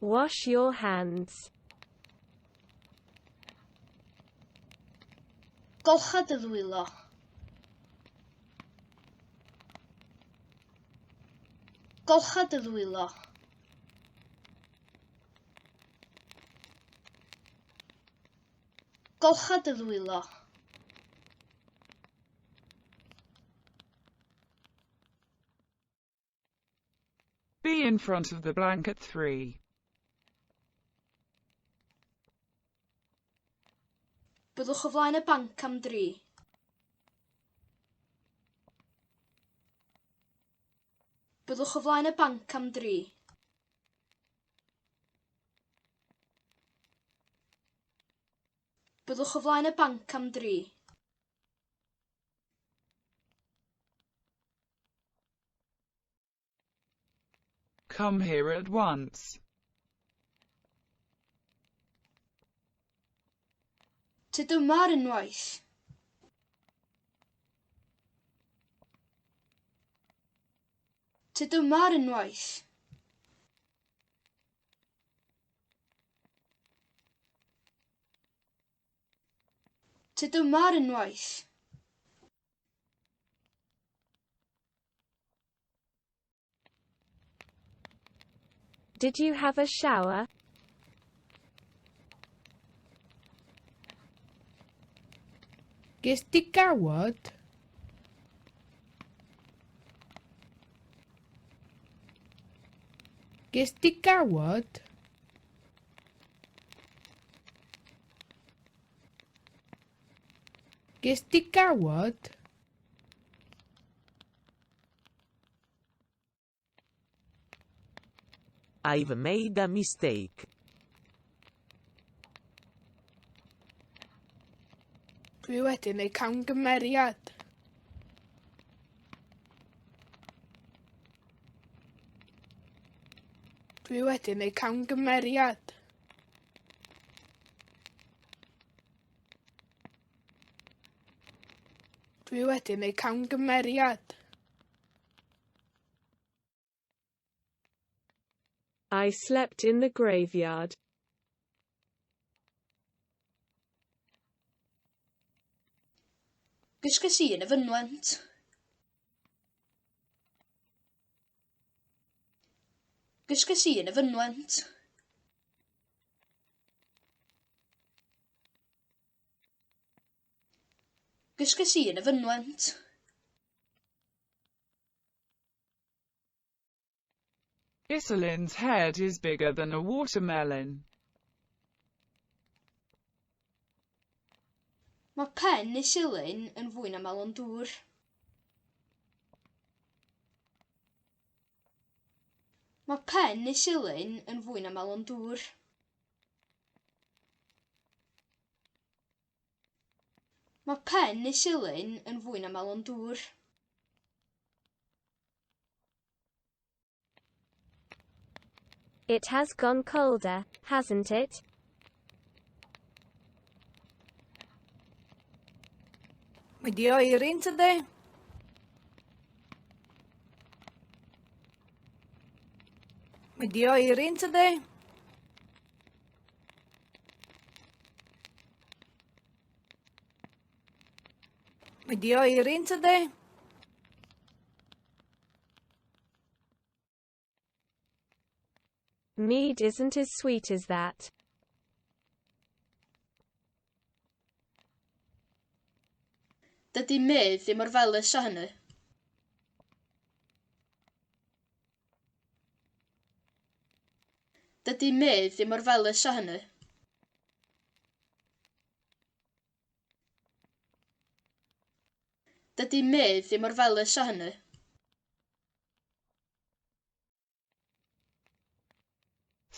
Wash your hands. Golcha dy ddwylo. Golcha dy ddwylo. Golcha dy ddwylo. Be in front of the blank at 3. Byddwch o flaen y banc am dri. Byddwch o flaen y banc am dri. Byddwch o flaen y banc am dri. Come here at once. Tyd yma ar unwaith. Tyd yma ar unwaith. Tyd yma ar unwaith. Did you have a shower? Ges di gawod? Ges di gawod? Ges di gawod? I've made a mistake. Dwi wedi gwneud camgymeriad. Dwi wedi gwneud camgymeriad. Dwi wedi gwneud camgymeriad. I slept in the graveyard. Gysges i yn y fynwent. Gysges i yn y fynwent. Gysges i yn y fynwent. Iselin's head is bigger than a watermelon. Mae pen Isilyn yn fwy na melon dŵr. Mae pen Isilyn yn fwy na melon dŵr. Mae pen Isilyn yn fwy na melon dŵr. It has gone colder, hasn't it? Mae di oeri'n tydi? Mae di oeri'n tydi? Mae di oeri'n tydi? Mead isn't as sweet as that. Dydy medd ddim mor felys â hynny. Dydy medd ddim mor felys â hynny. Dydy medd ddim mor felys â hynny.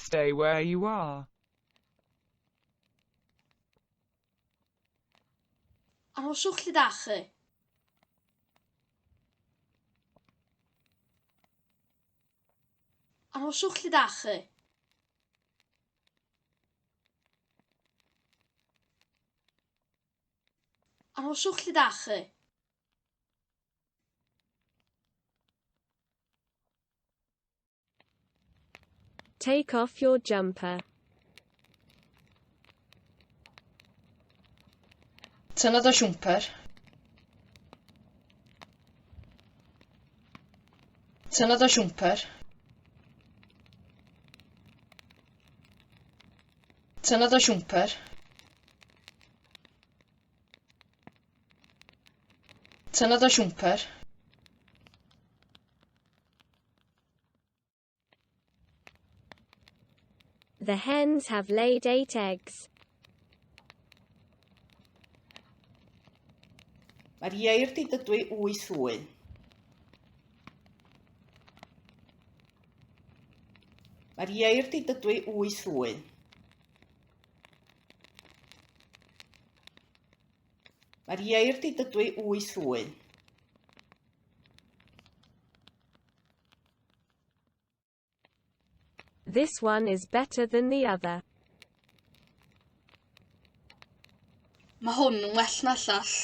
Stay where you are. Arhoswch lle dach chi. Arhoswch lle dach chi. Arhoswch lle dach chi. Take off your jumper. Tynna dy siwmper. Tynna dy siwmper. Tynna dy siwmper. Tynna dy siwmper. The hens have laid 8 eggs. Mae'r ieir 'di dydwy 8 wy. Mae'r ieir 'di dydwy 8 wy. Mae'r ieir 'di dydwy 8 wy. This one is better than the other. Mae hwn yn well na'r llall.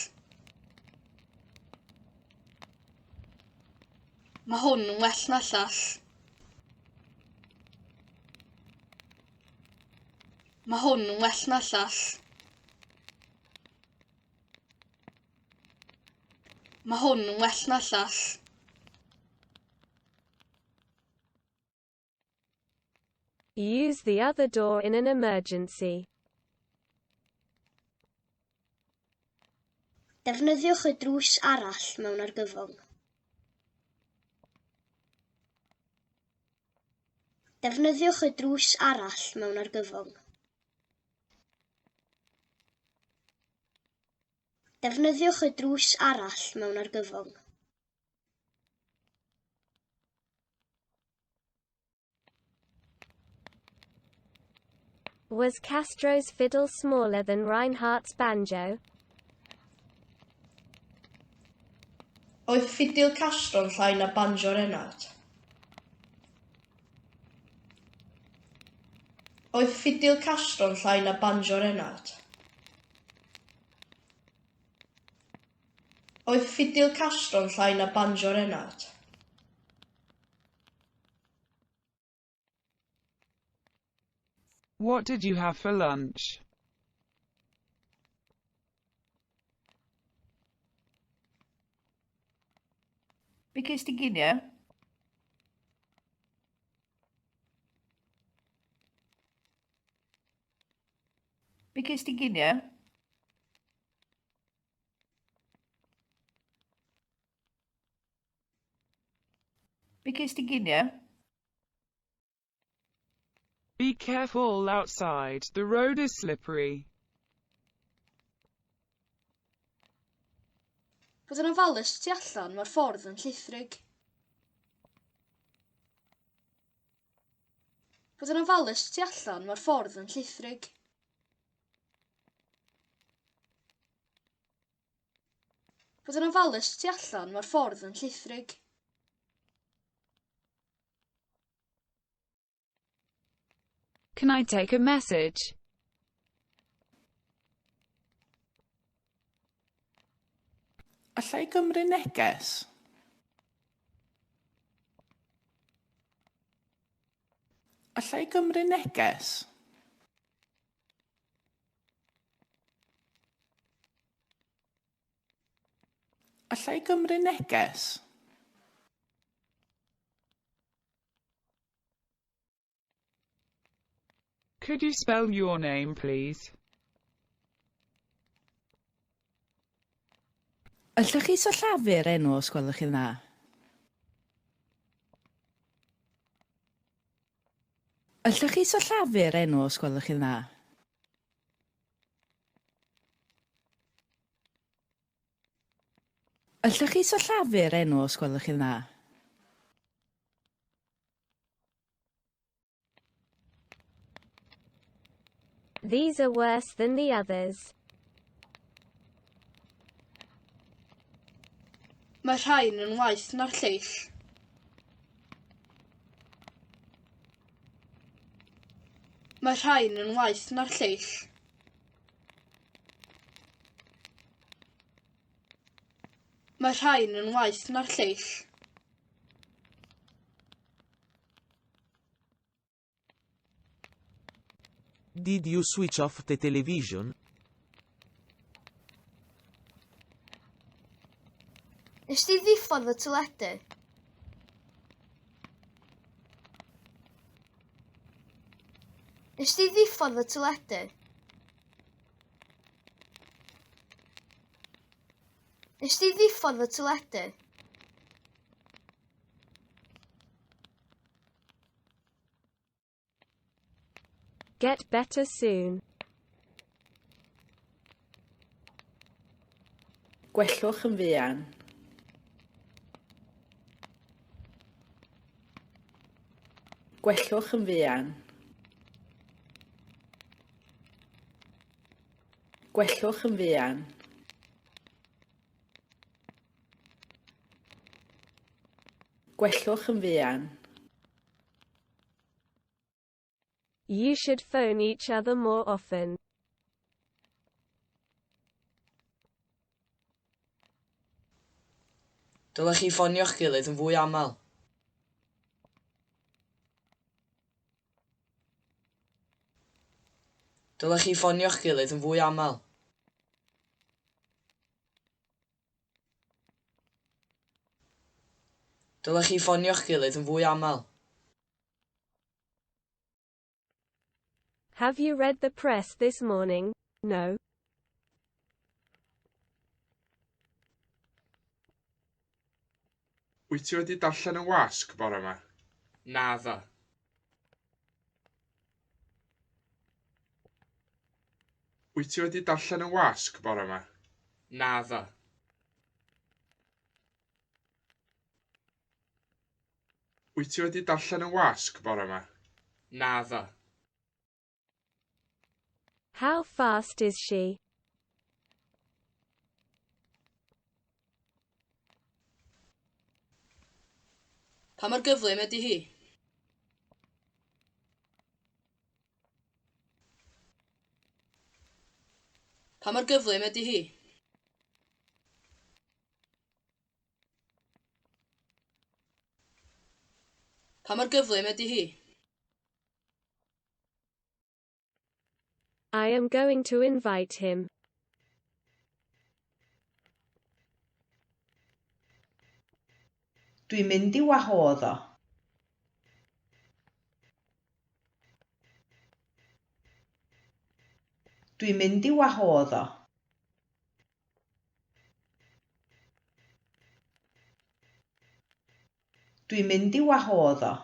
Mae hwn yn well na'r llall. Mae hwn yn well na'r llall. Mae hwn yn well na'r llall. Use the other door in an emergency. Defnyddiwch y drws arall mewn argyfwng. Defnyddiwch y drws arall mewn argyfwng. Defnyddiwch y drws arall mewn argyfwng. Was Castro's fiddle smaller than Reinhardt's banjo? Oedd ffidil Castro'n llai na banjo Reinhardt? Oedd ffidil Castro'n llai na banjo Reinhardt? Oedd ffidil Castro'n llai na banjo Reinhardt? What did you have for lunch? Be ges ti ginio? Be ges ti ginio? Be ges ti ginio? Be careful outside, the road is slippery. Bydd yn ofalus tu allan, mae'r ffordd yn llithrig. Bydd yn ofalus tu allan, mae'r ffordd yn llithrig. Bydd yn ofalus tu allan, mae'r ffordd yn llithrig. Can I take a message? Alla i gymryd neges? Alla i gymryd neges? Alla i gymryd neges? Could you spell your name, please? Allwch chi sillafu'r enw os gwelwch chi'n dda? Allwch chi sillafu'r enw os gwelwch chi'n dda? Allwch chi sillafu'r enw os gwelwch chi'n dda? These are worse than the others. Mae rhain yn waeth na'r lleill. Mae rhain yn waeth na'r lleill. Mae rhain yn waeth na'r lleill. Did you switch off the television? Nes di ddiffodd y teledu? Nes di ddiffodd y teledu? Nes di ddiffodd y teledu? Get better soon. Gwellwch yn fuan. Gwellwch yn fuan. Gwellwch yn fuan. Gwellwch yn fuan. You should phone each other more often. Dylech chi ffonio'ch gilydd yn fwy aml. Dylech chi ffonio'ch gilydd yn fwy aml. Dylech chi ffonio'ch gilydd yn fwy aml. Have you read the press this morning? No. Wyt ti wedi darllen y wasg bore 'ma? Naddo. Wyt ti wedi darllen y wasg bore 'ma? Naddo. Wyt ti wedi darllen y wasg bore 'ma? Naddo. How fast is she? Pa mor gyflym ydy hi? Pa mor gyflym ydy hi? Pa mor gyflym ydy hi? I am going to invite him. Dwi'n mynd i'w wahodd o. Dwi'n mynd i'w wahodd o. Dwi'n mynd i'w wahodd o.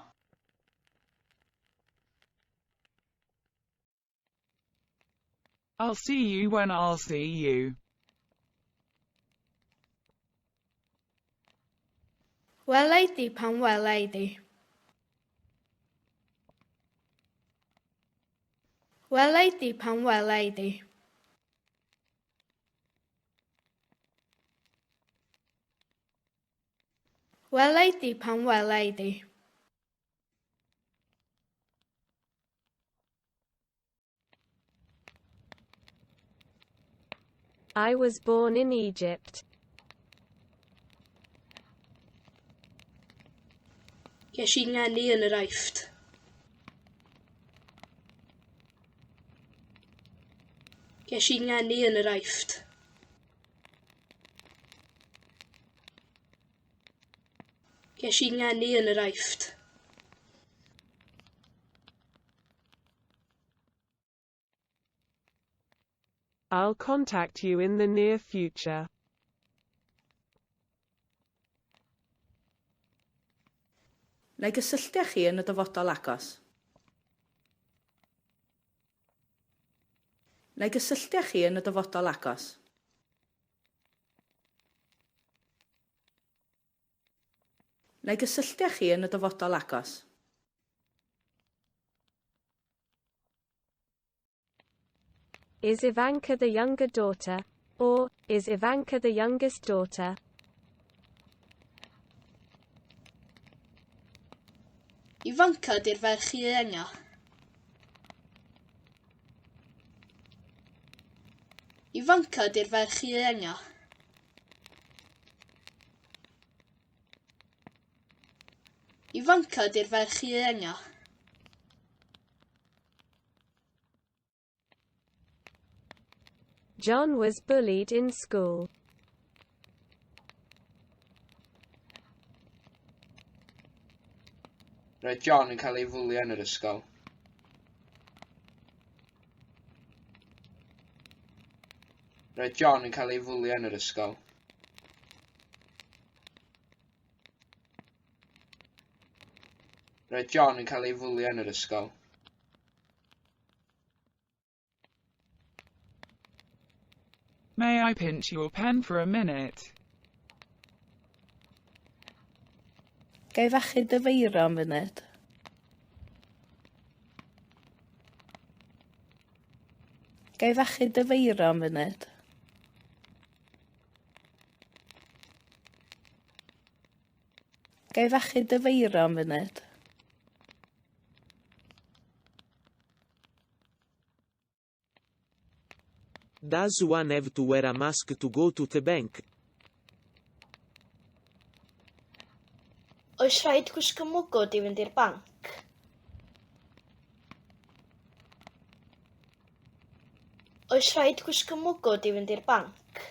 I'll see you when I'll see you. Wela i di pan wela i di. Wela i di pan wela i di. Wela i di pan wela i di. I was born in Egypt. Ges i ngeni yn yr Aifft. Ges i ngeni yn yr Aifft. Ges i ngeni yn yr Aifft. I'll contact you in the near future. Na i gysylltu â chi yn y dyfodol agos. Na i gysylltu â chi yn y dyfodol agos. Na i gysylltu â chi yn y dyfodol agos. Is Ivanka the younger daughter? Or, is Ivanka the youngest daughter? Ifanca ydy'r ferch ieuenga. Ifanca ydy'r ferch ieuenga. Ifanca ydy'r ferch ieuenga. John was bullied in school. Roedd John yn cael ei fwlio yn yr ysgol. Roedd John yn cael ei fwlio yn yr ysgol. Roedd John yn cael ei fwlio yn yr ysgol. May I pinch your pen for a minute? Ga i fachu dy feiro am funud? Ga i fachu dy feiro am funud? Ga i fachu dy feiro am funud? Does one have to wear a mask to go to the bank? Oes rhaid gwisgo mwgwd i fynd i'r banc? Oes rhaid gwisgo mwgwd i fynd i'r banc?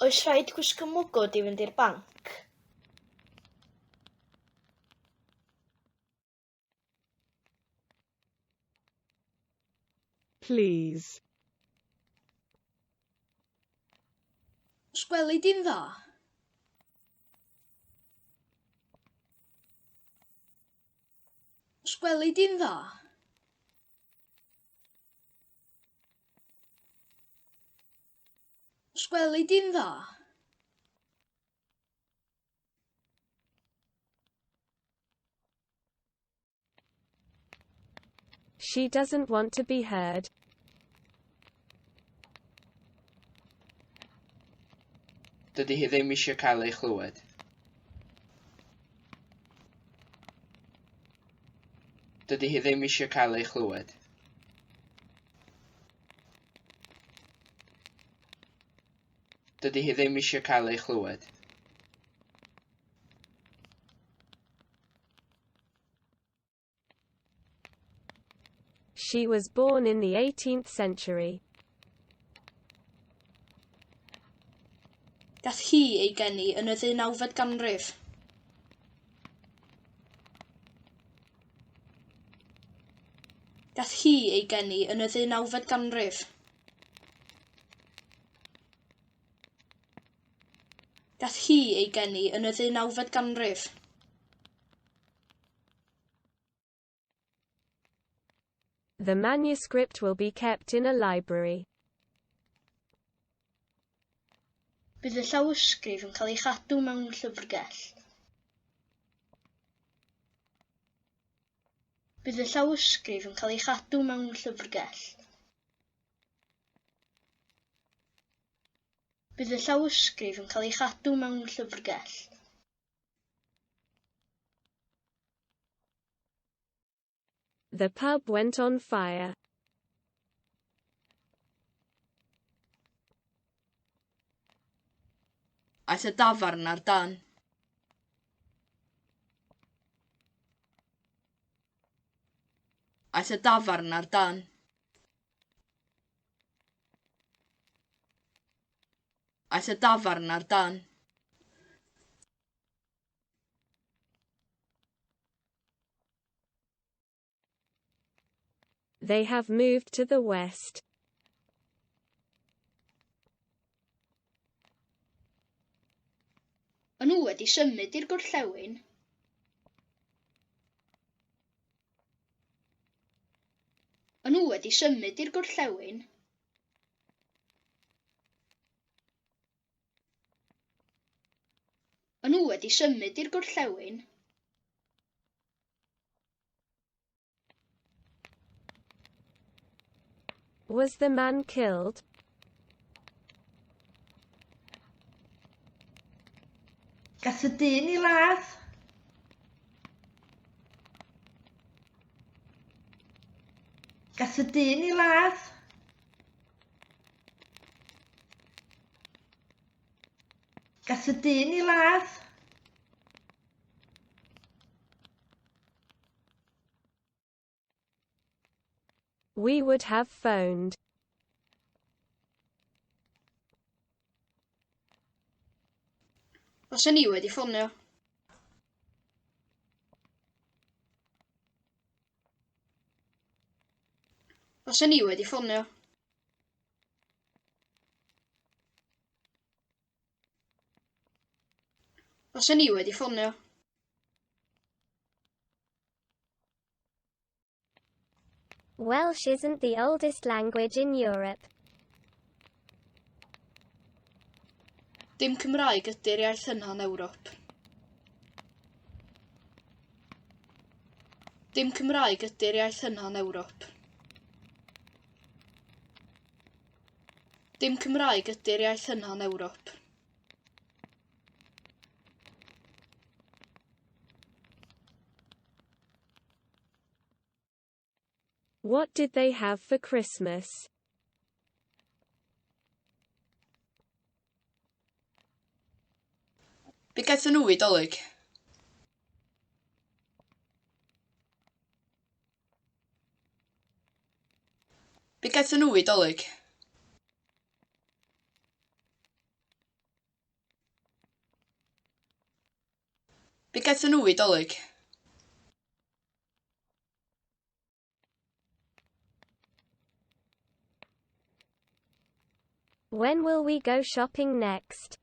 Oes rhaid gwisgo mwgwd i fynd i'r banc? Please. Os gweli di'n dda? Os gweli di'n dda? Os gweli di'n dda? She doesn't want to be heard. Dydy hi ddim eisiau cael ei chlywed. Dydy hi ddim eisiau cael ei chlywed. Dydy hi ddim eisiau cael ei chlywed. She was born in the 18th century. Gath hi ei geni yn y ddeunawfed ganrif. Gath hi ei geni yn y ddeunawfed ganrif. Gath hi ei geni yn y ddeunawfed ganrif. The manuscript will be kept in a library. Bydd y llawysgrif yn cael ei chadw mewn llyfrgell. Bydd y llawysgrif yn cael ei chadw mewn llyfrgell. Bydd y llawysgrif yn cael ei chadw mewn llyfrgell. The pub went on fire. Aeth y dafarn ar dân. Aeth y dafarn ar dân. Aeth y dafarn ar dân. They have moved to the west. O'n nhw wedi symud i'r gorllewin. O'n nhw wedi symud i'r gorllewin. O'n nhw wedi symud i'r gorllewin. Was the man killed? Gath y dyn ei ladd? Gath y dyn ei ladd? Gath y dyn ei ladd? We would have phoned. Faswn i wedi ffonio. Faswn i wedi ffonio. Faswn i wedi ffonio. Welsh isn't the oldest language in Europe. Dim Cymraeg ydy'r iaith hynaf yn Ewrop. Dim Cymraeg ydy'r iaith hynaf yn Ewrop. Dim Cymraeg ydy'r iaith hynaf yn Ewrop. What did they have for Christmas? Be gaethon nhw i Dolig? Be gaethon nhw i Dolig? Be gaethon nhw i Dolig? When will we go shopping next?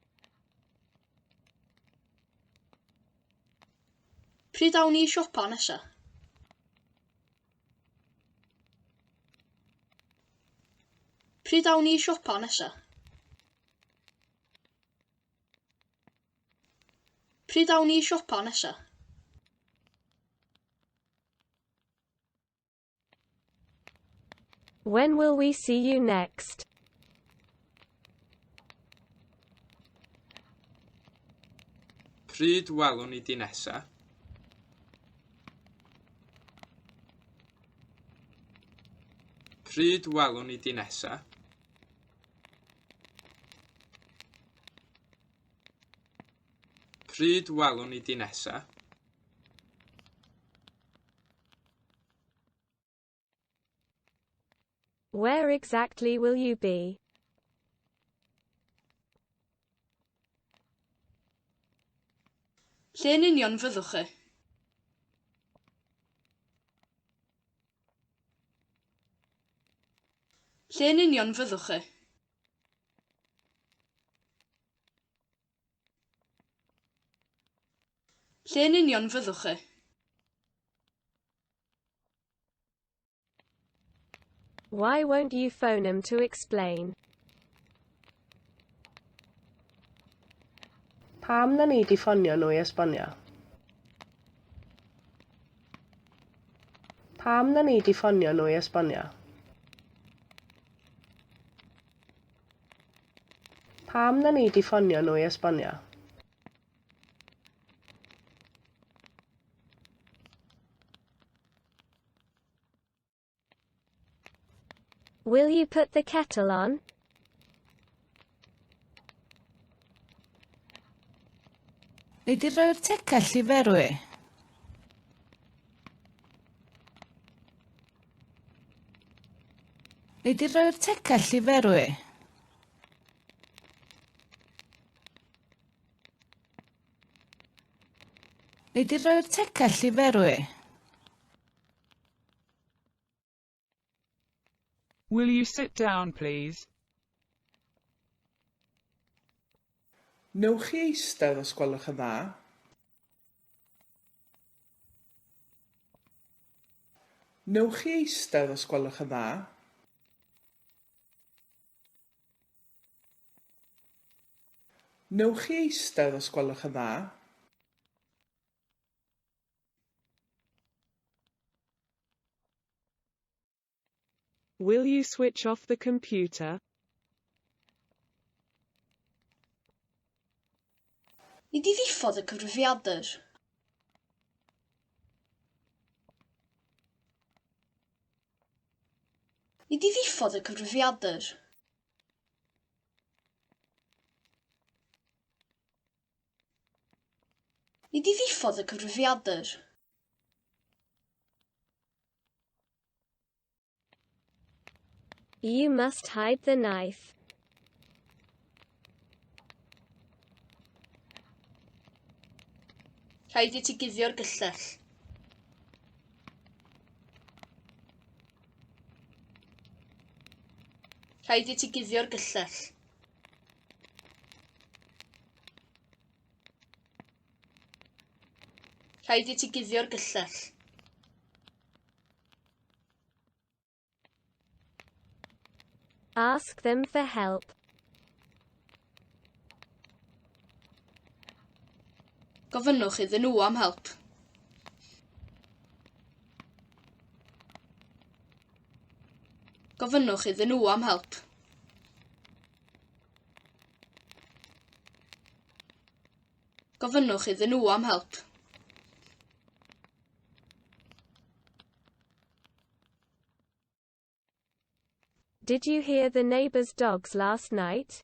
Pryd awn ni i siopa nesa? Pryd awn ni i siopa nesa? Pryd awn ni i siopa nesa? When will we see you next? Pryd welwn ni di nesa? Pryd welwn ni di nesa? Pryd welwn ni di nesa? Where exactly will you be? Lle yn union fyddwch chi? Lle yn union fyddwch chi? Lle yn union fyddwch chi? Why won't you phone 'em to explain? Pam na nei di ffonio nhw i esbonio? Pam na nei di ffonio nhw i esbonio? Pam na nei di ffonio nhw i esbonio? Will you put the kettle on? Nei di roi'r tegell i ferwi? Nei di roi'r tegell i ferwi? Nei di roi'r tegell i ferwi? Will you sit down please? Newch chi eistedd os gwelwch yn dda? Newch chi eistedd os gwelwch yn dda? Newch chi eistedd os gwelwch yn dda? Will you switch off the computer? Nei di ddiffodd y cyfrifiadur? Nei di ddiffodd y cyfrifiadur? Nei di ddiffodd y cyfrifiadur? You must hide the knife. Rhaid i ti guddio'r gyllell. Rhaid i ti guddio'r gyllell. Rhaid i ti guddio'r gyllell. Ask them for help. Gofynnwch iddyn nhw am help. Gofynnwch iddyn nhw am help. Gofynnwch iddyn nhw am help. Did you hear the neighbor's dogs last night?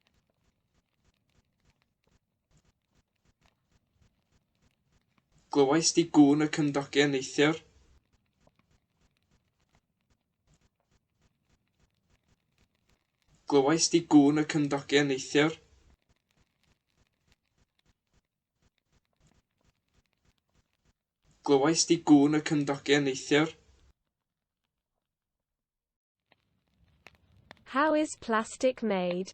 Glywais di gŵn y cymdogion neithiwr? Glywais di gŵn y cymdogion neithiwr? Glywais di gŵn y cymdogion neithiwr? How is plastic made?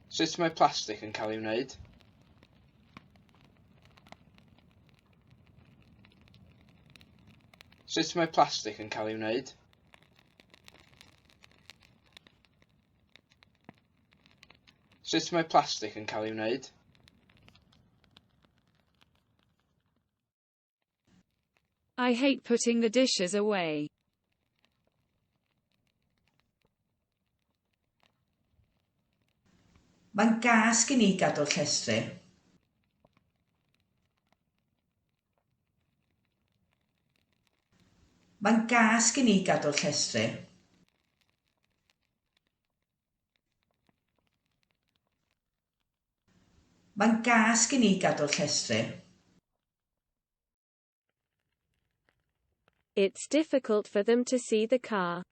Sut mae plastig yn cael ei wneud? Sut mae plastig yn cael ei wneud? Sut mae plastig yn cael ei wneud? I hate putting the dishes away. Mae'n gas gen i gadw'r llestri. Mae'n gas gen i gadw'r llestri. Mae'n gas gen i gadw'r llestri. It's difficult for them to see the car.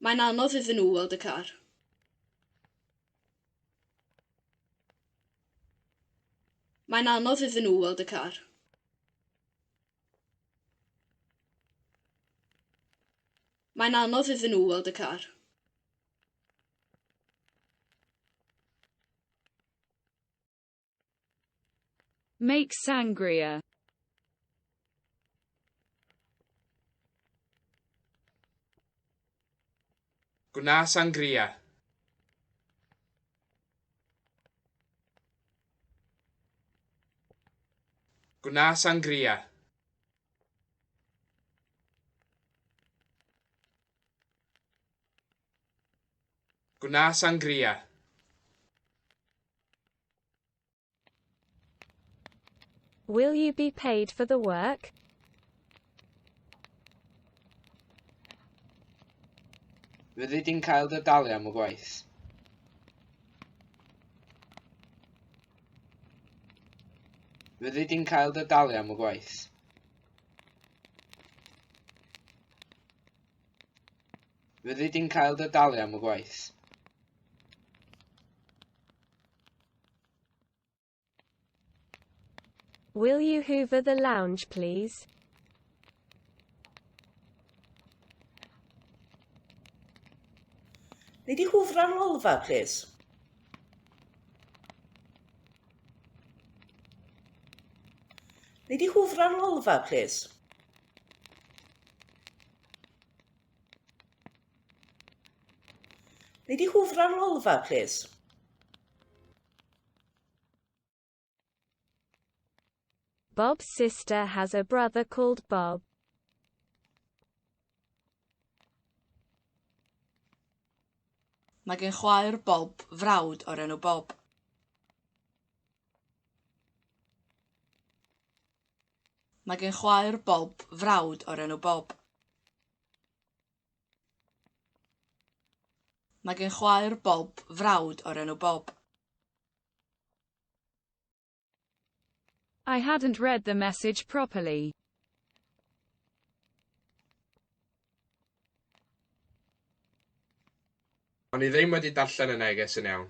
Mae'n anodd iddyn nhw weld y car. Mae'n anodd iddyn nhw weld y car. Mae'n anodd iddyn nhw weld y car. Make sangria. Gwna sangria. Gwna sangria. Gwna sangria. Will you be paid for the work? Fyddi di'n cael dy dalu am y gwaith? Fyddi di'n cael dy dalu am y gwaith? Fyddi di'n cael dy dalu am y gwaith? Will you hoover the lounge, please? Nei di hwfro'r lolfa, plis? Nei di hwfro'r lolfa, plis? Nei di hwfro'r lolfa, plis? Bob's sister has a brother called Bob. Mae gen chwaer Bob frawd o'r enw Bob. Mae gen chwaer Bob frawd o'r enw Bob. Mae gen chwaer Bob frawd o'r enw Bob. I hadn't read the message properly. O'n i ddim wedi darllen y neges yn iawn.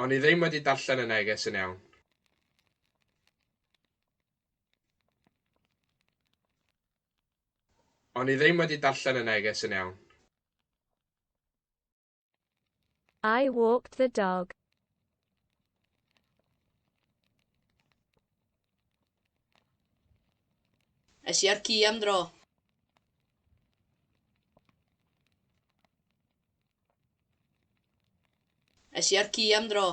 O'n i ddim wedi darllen y neges yn iawn. O'n i ddim wedi darllen y neges yn iawn. I walked the dog. Es i â'r ci am dro. Es i â'r ci am dro.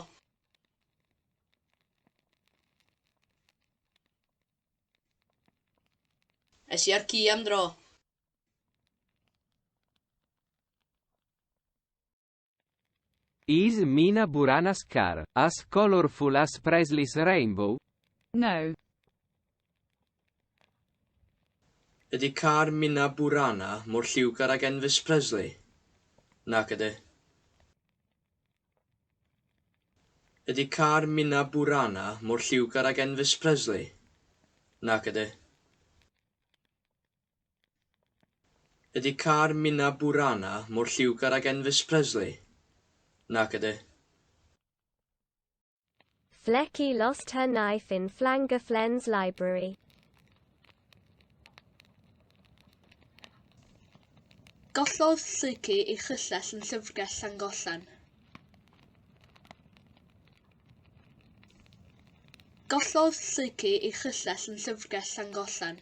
Es i â'r ci am dro. Is Mina Burana's car as colorful as Presley's rainbow? No. Ydy car Mina Burana mor lliwgar ag Enfys Presley? Nac ydy. Ydy car Mina Burana mor lliwgar ag Enfys Presley? Nac ydy. Ydy car Mina Burana mor lliwgar ag Enfys Presley? Nac ydy. Flecky lost her knife in Llangollen's library. Gollodd Lleucu ei chyllell yn llyfrgell Llangollen. Gollodd Lleucu ei chyllell yn llyfrgell Llangollen.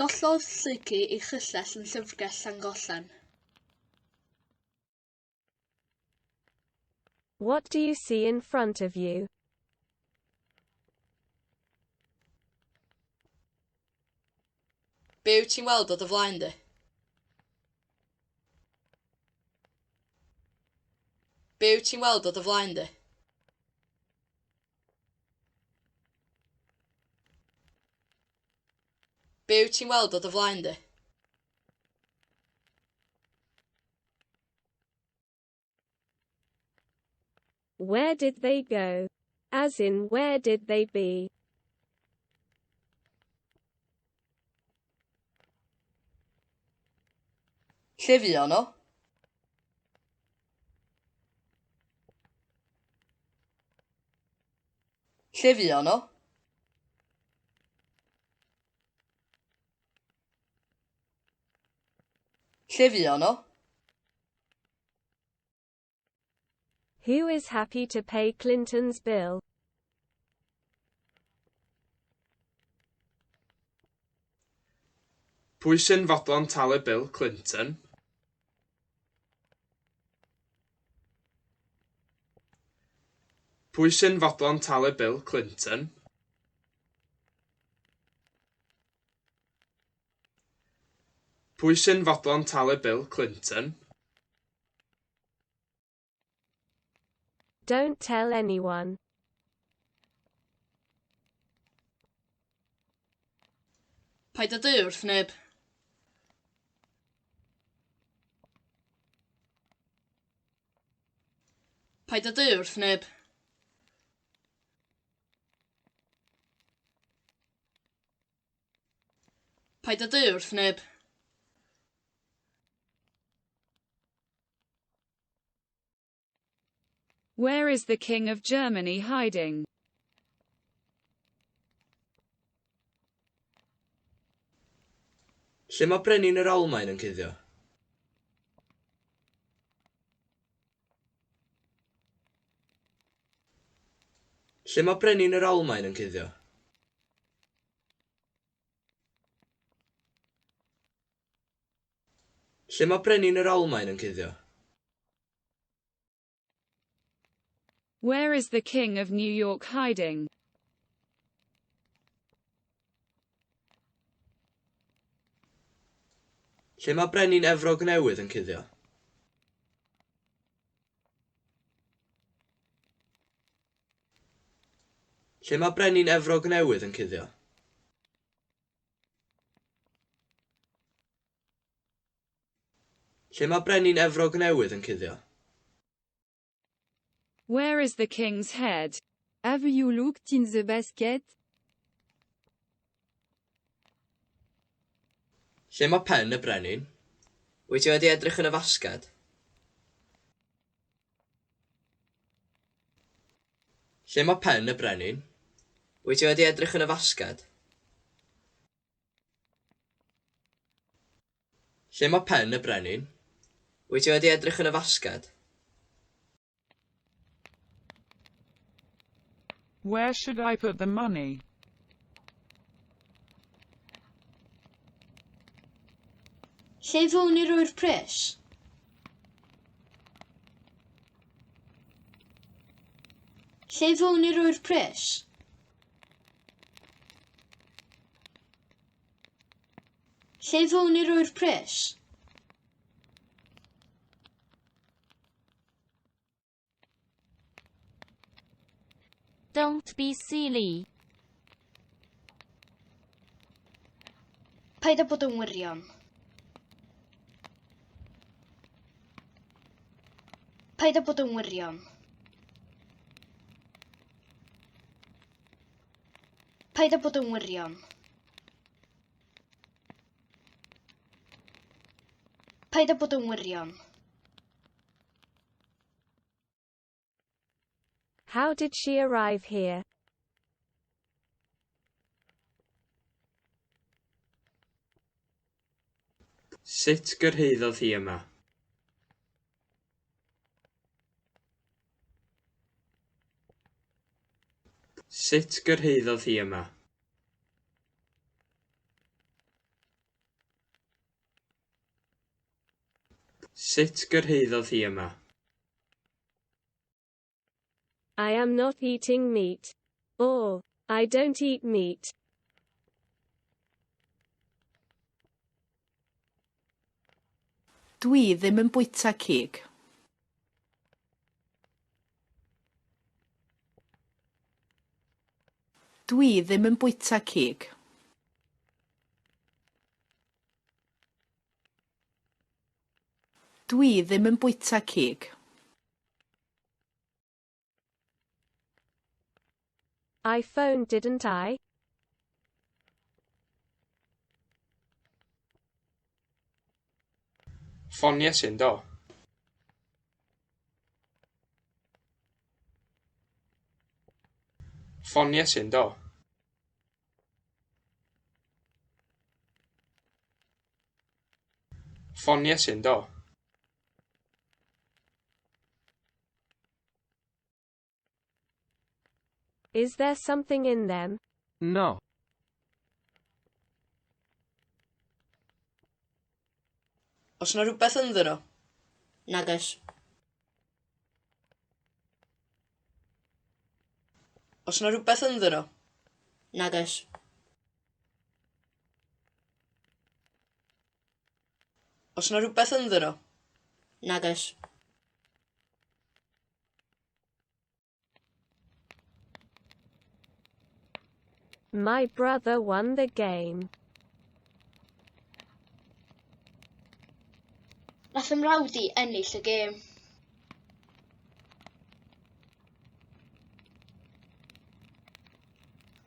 Gollodd Lleucu ei chyllell yn llyfrgell Llangollen. What do you see in front of you? Be wyt ti'n weld o dy flaen di? Be wyt ti'n weld o dy flaen di? Be wyt ti'n weld o dy flaen di? Where did they go? As in where did they be? Lle fuon nhw? Lle fuon nhw? Lle fuon nhw? Who is happy to pay Clinton's bill? Pwy sy'n fodlon talu bil Clinton? Pwy sy'n fodlon talu bil Clinton? Pwy sy'n fodlon talu bil Clinton? Don't tell anyone. Paid â dweud wrth neb. Paid â dweud wrth neb. Paid â dweud wrth neb. Where is the King of Germany hiding? Lle mae brenin yr Almaen yn cuddio? Lle mae brenin yr Almaen yn cuddio? Lle mae brenin yr Almaen yn cuddio? Where is the King of New York hiding? Lle mae brenin Efrog Newydd yn cuddio? Lle mae brenin Efrog Newydd yn cuddio? Lle mae brenin Efrog Newydd yn cuddio? Where is the king's head? Have you looked in the basket? Lle mae pen y brenin? Wyt ti wedi edrych yn y fasged? Lle mae pen y brenin? Wyt ti wedi edrych yn y fasged? Lle mae pen y brenin? Wyt ti wedi edrych yn y fasged? Where should I put the money? Lle ddylwn i roi'r pres? Lle ddylwn i roi'r pres? Lle ddylwn i roi'r pres? Don't be silly. Paid â bod yn wirion. Paid â bod yn wirion. Paid â bod yn wirion. Paid â bod yn wirion. How did she arrive here? Sut gyrhaeddodd hi yma? Sut gyrhaeddodd hi yma? Sut gyrhaeddodd hi yma? I am not eating meat. Or, I don't eat meat. Dwi ddim yn bwyta cig. Dwi ddim yn bwyta cig. Dwi ddim yn bwyta cig. I phoned, didn't I? Ffoniais i, yndo? Ffoniais i, yndo? Ffoniais i, yndo? Is there something in them? No. Oes yna rhywbeth ynddyn nhw? Nagoes. Oes yna rhywbeth ynddyn nhw? Nagoes. Oes yna rhywbeth ynddyn nhw? Nagoes. My brother won the game. Nath 'y mrawd i ennill y gêm.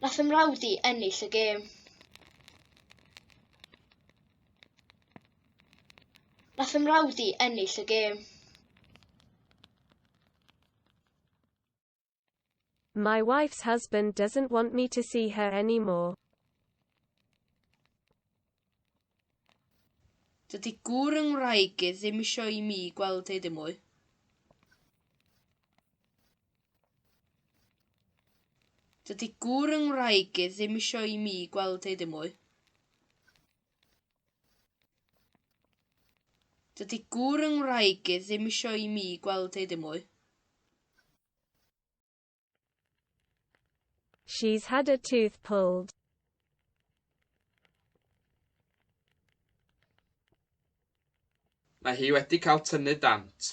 Nath 'y mrawd i ennill y gêm. Nath 'y mrawd i ennill y gêm. My wife's husband doesn't want me to see her anymore. Dydy gŵr 'y ngwraig i ddim isio i mi gweld hi ddim mwy. Dydy gŵr 'y ngwraig i ddim isio i mi gweld hi ddim mwy. Dydy gŵr 'y ngwraig i ddim isio i mi gweld hi ddim mwy. She's had a tooth pulled. Mae hi wedi cael tynnu dant.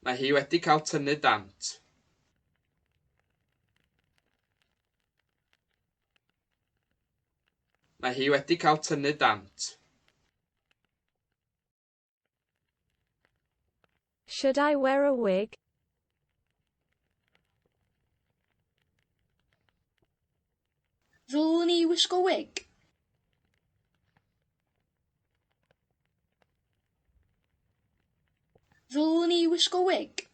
Mae hi wedi cael tynnu dant. Mae hi wedi cael tynnu dant. Should I wear a wig? Ddylwn i wisgo wig? Ddylwn i wisgo wig?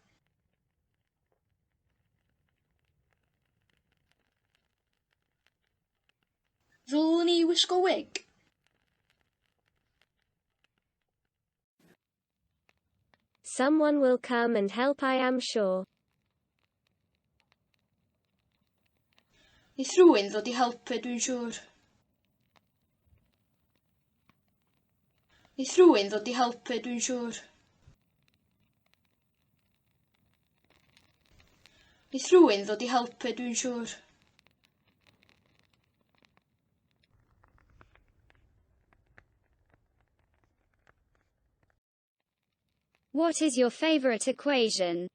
Ddylwn i wisgo wig? Someone will come and help I am sure. Neith rhywun ddod i helpu dwi'n siŵr. Neith rhywun ddod i helpu dwi'n siŵr. Neith rhywun ddod i helpu dwi'n siŵr. What is your favorite equation?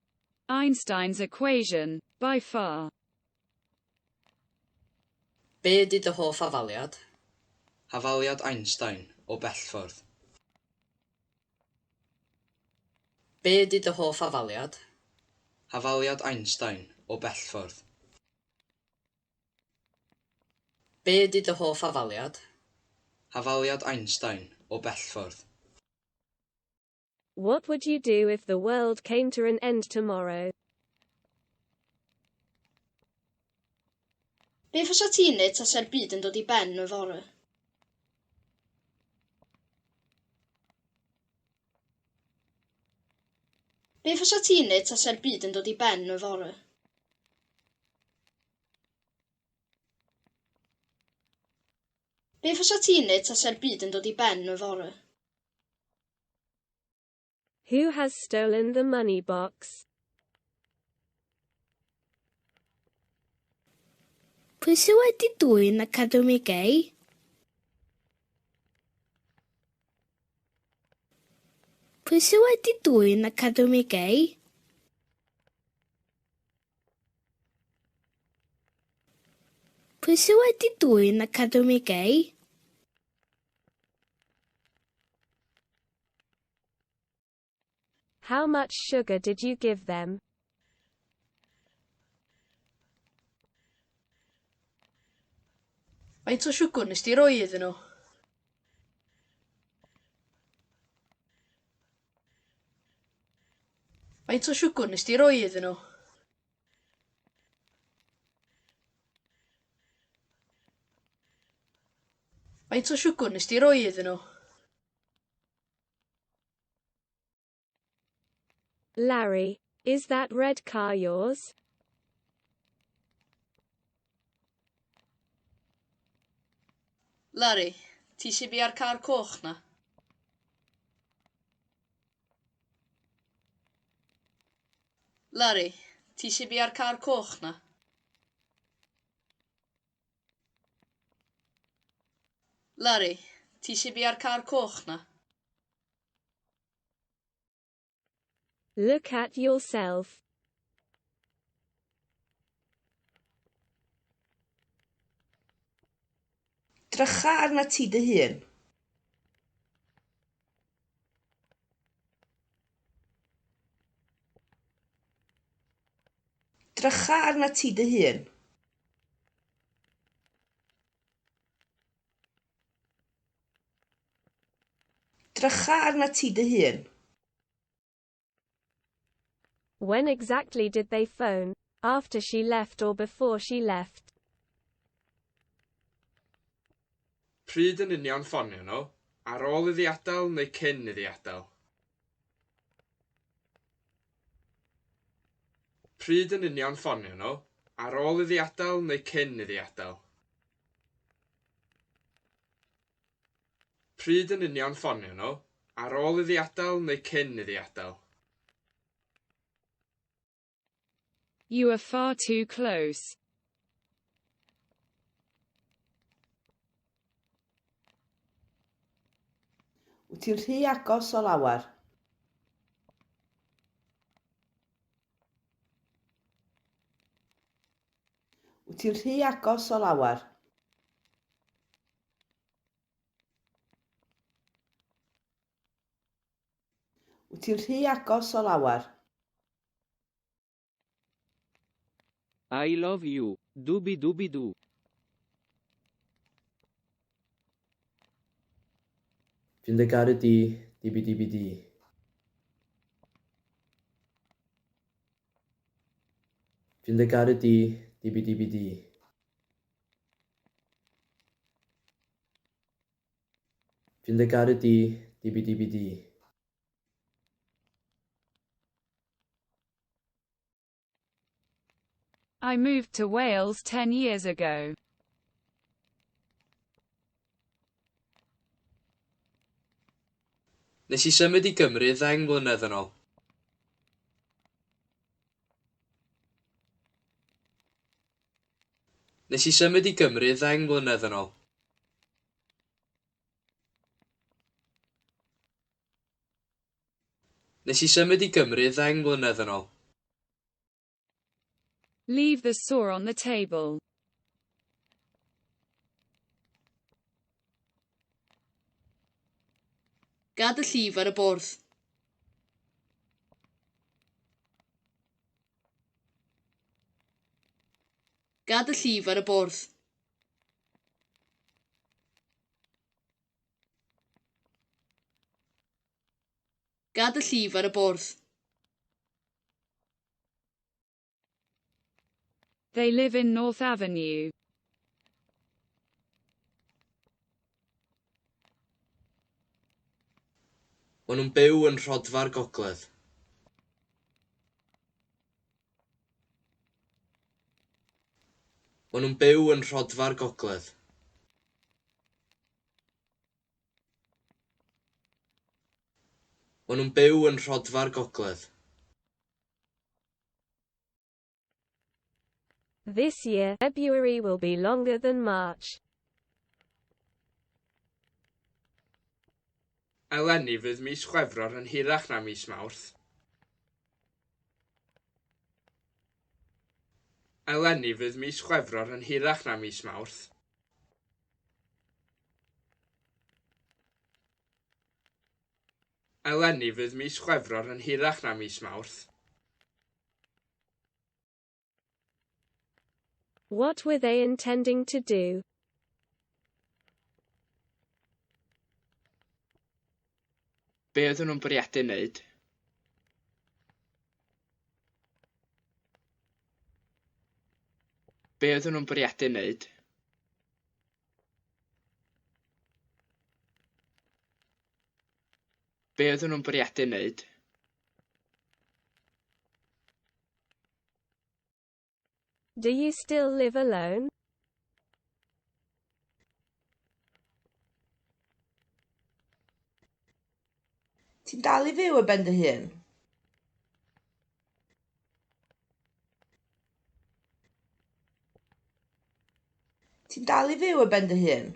Einstein's equation, by far. Be ydy dy hoff hafaliad? Hafaliad Einstein, o bell ffordd. Be ydy dy hoff hafaliad? Hafaliad Einstein, o bell ffordd. Be ydy dy hoff hafaliad? Hafaliad Einstein, o bell ffordd. What would you do if the world came to an end tomorrow? Be fysa ti'n neud tasa'r byd yn dod i ben yfory? Be fysa ti'n neud tasa'r byd yn dod i ben yfory? Be fysa ti'n neud tasa'r byd yn dod i ben yfory? Who has stolen the money box? Pwy sydd wedi dwyn Academi Gei? Pwy sydd wedi dwyn Academi Gei? Pwy sydd wedi dwyn Academi Gei? How much sugar did you give them? Faint o siwgr nes di roi iddyn nhw? Faint o siwgr nes di roi iddyn nhw? Faint o siwgr nes di roi iddyn nhw? Larry, is that red car yours? Larry, ti sy bia'r car coch 'na? Larry, ti sy bia'r car coch 'na? Larry, ti sy bia'r car coch 'na? Look at yourself. Drycha arnat ti dy hun. Drycha arnat ti dy hun. Drycha arnat ti dy hun. When exactly did they phone? After she left or before she left? Pryd yn union ffonio nhw? Ar ôl iddi adael neu cyn iddi adael? Pryd yn union ffonio nhw? Ar ôl iddi adael neu cyn iddi adael? Pryd yn union ffonio nhw? Ar ôl iddi adael neu cyn iddi adael? You are far too close. Wyt ti'n rhy agos o lawer. Wyt ti'n rhy agos o lawer. Wyt ti'n rhy agos o lawer. I love you. Dubi dubi du. Dwi'n dy garu di, dibi dibi di. Dwi'n dy garu di, dibi dibi di. Dwi'n dy garu di, dibi dibi di. I moved to Wales 10 years ago. Nes i symud i Gymru ddeng mlynedd yn ôl. Nes i symud i Gymru ddeng mlynedd yn ôl. Nes i symud i Gymru ddeng mlynedd yn ôl. Leave the saw on the table. Gad y llif ar y bwrdd. Gad y llif ar y bwrdd. Gad y llif ar y bwrdd. They live in North Avenue. Maen nhw'n byw yn Rhodfa'r Gogledd. Maen nhw'n byw yn Rhodfa'r Gogledd. Maen nhw'n byw yn Rhodfa'r Gogledd. This year, February will be longer than March. Eleni fydd mis Chwefror yn hirach na mis Mawrth. Eleni fydd mis Chwefror yn hirach na mis Mawrth. Eleni fydd mis Chwefror yn hirach na mis Mawrth. What were they intending to do? Be oedden nhw'n bwriadu wneud? Be oedden nhw'n bwriadu wneud? Be oedden nhw'n bwriadu wneud? Do you still live alone? Ti'n dal i fyw ar ben dy hun? Ti'n dal i fyw ar ben dy hun?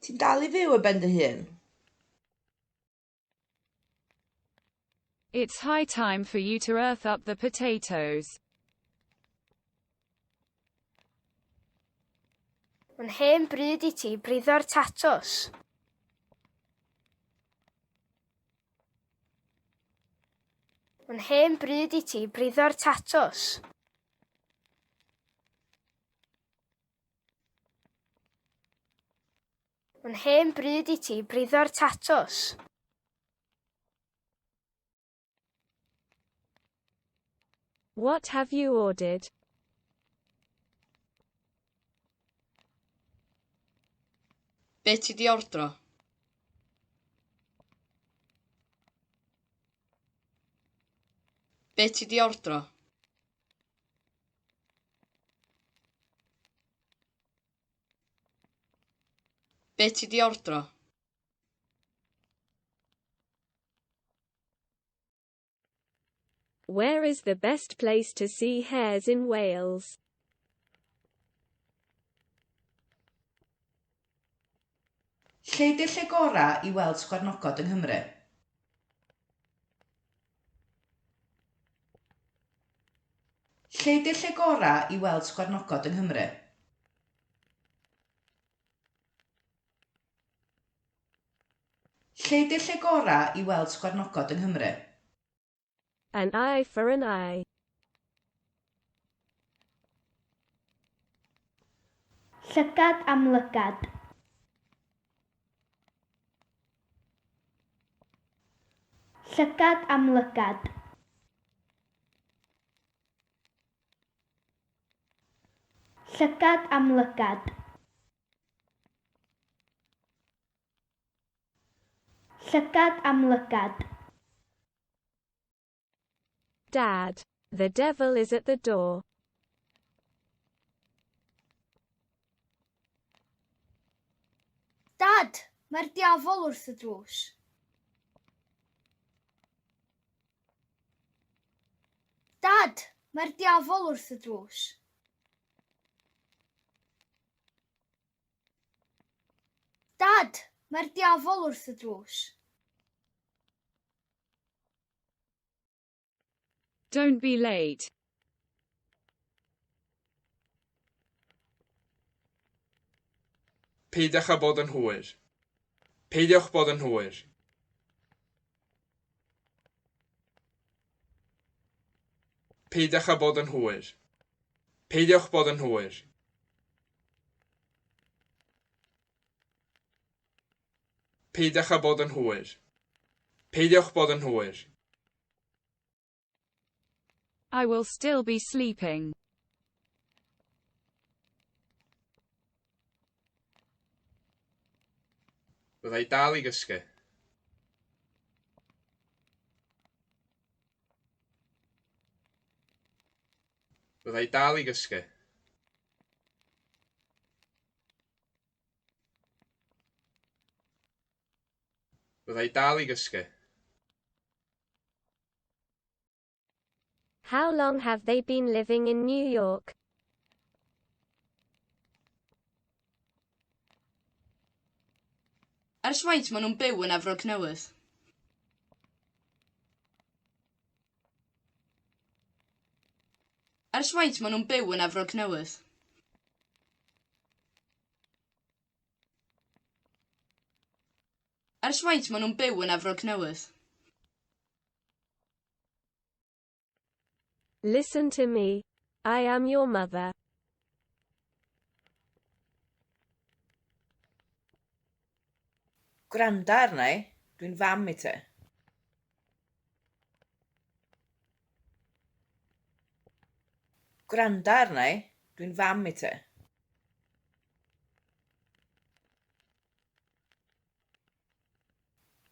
Ti'n dal i fyw ar ben dy hun? It's high time for you to earth up the potatoes. Mae'n hen bryd i ti briddo'r tatws. Mae'n hen bryd i ti briddo'r tatws. Mae'n hen bryd i ti briddo'r tatws. What have you ordered? Be ti 'di ordro? Be ti 'di ordro? Be ti 'di ordro? Where is the best place to see hares in Wales? Lle 'di'r lle gorau i weld sgwarnogod yng Nghymru? Lle 'di'r lle gorau i weld sgwarnogod yng Nghymru? Lle 'di'r lle gorau i weld sgwarnogod yng Nghymru? An eye for an eye. Llygad am lygad. Llygad am lygad. Llygad am lygad. Llygad am lygad. Dad. The devil is at the door. Dad, mae'r diafol wrth y drws. Dad, mae'r diafol wrth y drws. Dad, mae'r diafol wrth y drws. Don't be late. Peidiwch â bod yn hwyr. Peidiwch bod yn hwyr. Peidiwch â bod yn hwyr. Peidiwch bod yn hwyr. Peidiwch â bod yn hwyr. Peidiwch bod yn hwyr. I will still be sleeping. Fydda i dal i gysgu. Fydda i dal i gysgu. Fydda i dal i gysgu. How long have they been living in New York? Ers faint maen nhw'n byw yn Efrog Newydd? Ers faint maen nhw'n byw yn Efrog Newydd? Ers faint maen nhw'n byw yn Efrog Newydd? Listen to me. I am your mother. Gwranda arna i, dwi'n fam i ti. Gwranda arna i, dwi'n fam i ti.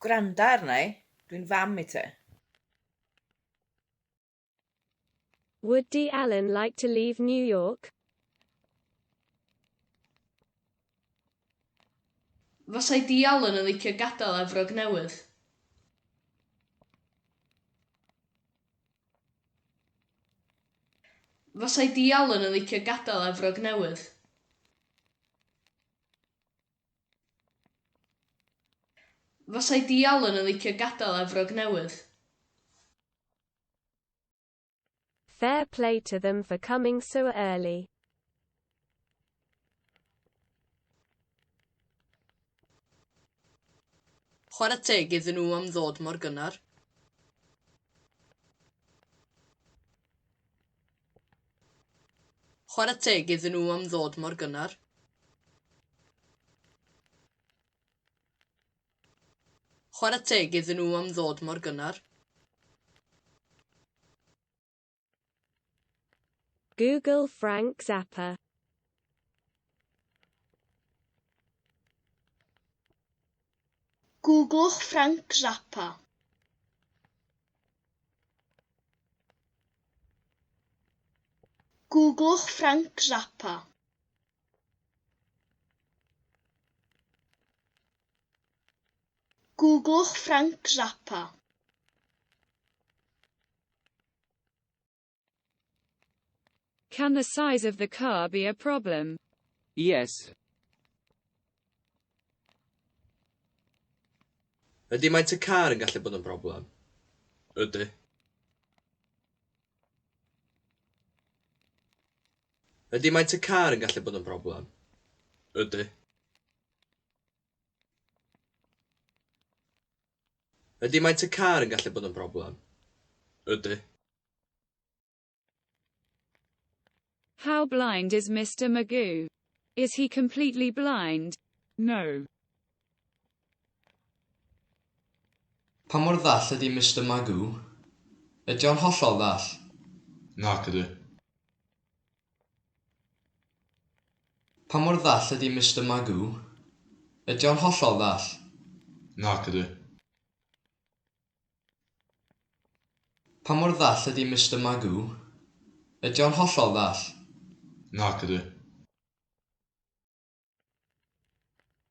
Gwranda arna i, dwi'n fam i ti. Would Dee Allen like to leave New York? Fasai Dee Allen yn licio gadael Efrog Newydd? Fasai Dee Allen yn licio gadael Efrog Newydd? Fasai Dee Allen yn licio gadael Efrog Newydd? Fair play to them for coming so early. Chwarae teg iddyn nhw am ddod mor gynnar. Chwarae teg iddyn nhw am ddod mor gynnar. Chwarae teg iddyn nhw am ddod mor gynnar. Google Frank Zappa. Googlwch Frank Zappa. Googlwch Frank Zappa. Googlwch Frank Zappa. Can the size of the car be a problem? Yes. Ydy maint y car yn gallu bod yn broblem? Ydy. Ydy maint y car yn gallu bod yn broblem? Ydy. Ydy maint y car yn gallu bod yn broblem? Ydy. How blind is Mr. Magoo? Is he completely blind? No. Pa mor ddall ydy Mr Magoo? Ydy o'n hollol ddall? Nac ydy. Pa mor ddall ydy Mr Magoo? Ydy o'n hollol ddall? Nac ydy. Pa mor ddall ydy Mr Magoo? Ydy o'n hollol ddall? Nac ydy.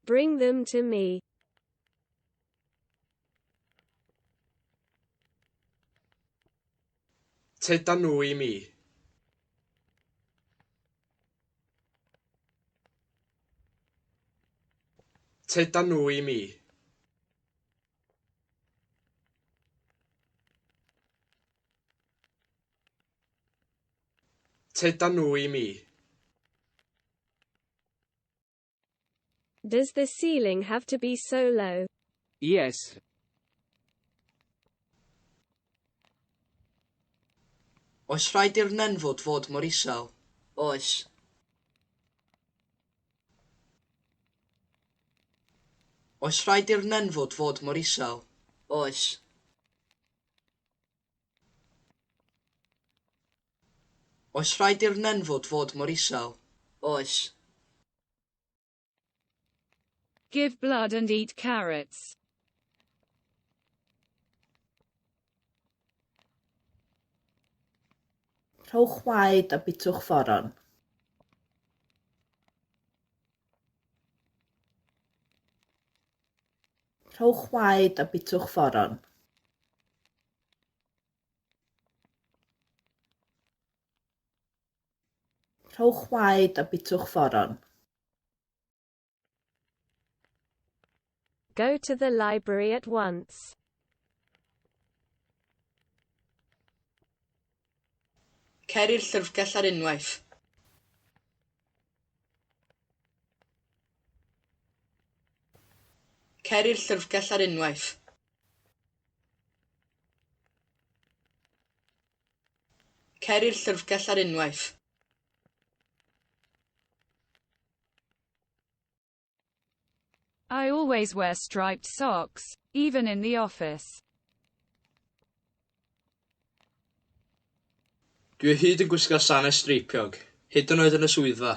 Bring them to me. Tyda nhw i mi. Tyda nhw i mi. Tyda nhw i mi. Does the ceiling have to be so low? Yes. Oes rhaid i'r nenfwd fod mor isel? Oes. Oes rhaid i'r nenfwd fod mor isel? Oes. Oes rhaid i'r nenfwd fod mor isel? Oes. Give blood and eat carrots. Rhowch waed a bitwch foron. Rhowch waed a bitwch foron. Rhowch waed a bitwch foron. Go to the library at once. Cer i'r llyfrgell ar unwaith. Cer i'r llyfrgell ar unwaith. Cer i'r llyfrgell ar unwaith. I always wear striped socks, even in the office. Dwi o hyd yn gwisgo sanau streipiog, hyd yn oed yn y swyddfa.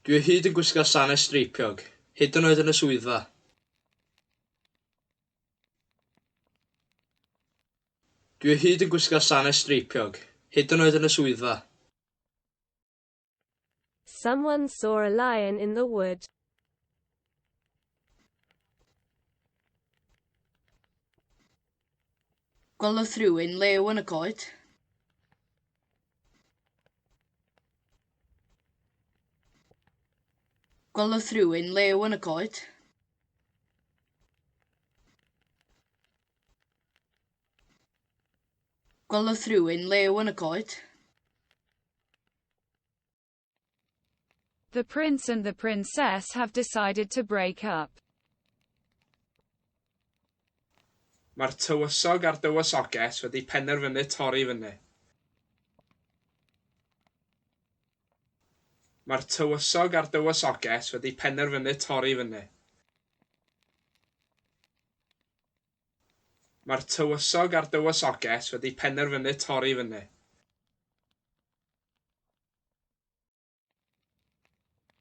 Dwi o hyd yn gwisgo sanau streipiog, hyd yn oed yn y swyddfa. Dwi o hyd yn gwisgo sanau streipiog, hyd yn oed yn y swyddfa. Someone saw a lion in the wood. Gwelodd rhywun lew yn y coed. Gwelodd rhywun lew yn y coed. Gwelodd rhywun lew yn y coed. The prince and the princess have decided to break up. Mae'r tywysog a'r dywysoges wedi penderfynu torri fyny. Mae'r tywysog a'r dywysoges wedi penderfynu torri fyny. Mae'r tywysog a'r dywysoges wedi penderfynu torri fyny.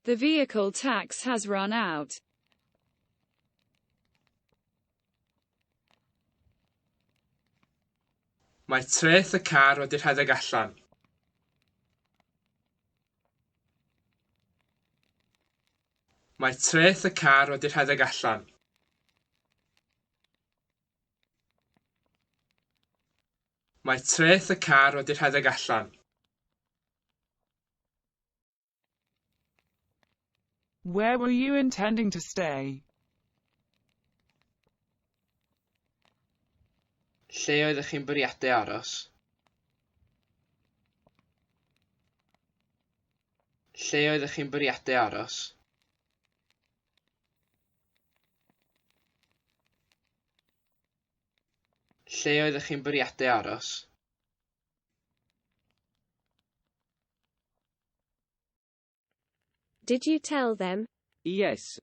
The vehicle tax has run out. Mae treth y car wedi rhedeg allan. Mae treth y car wedi rhedeg allan. Mae treth y car wedi rhedeg allan. Where were you intending to stay? Lle oeddech chi'n bwriadu aros? Lle oeddech chi'n bwriadu aros? Lle oeddech chi'n bwriadu aros? Did you tell them? Yes.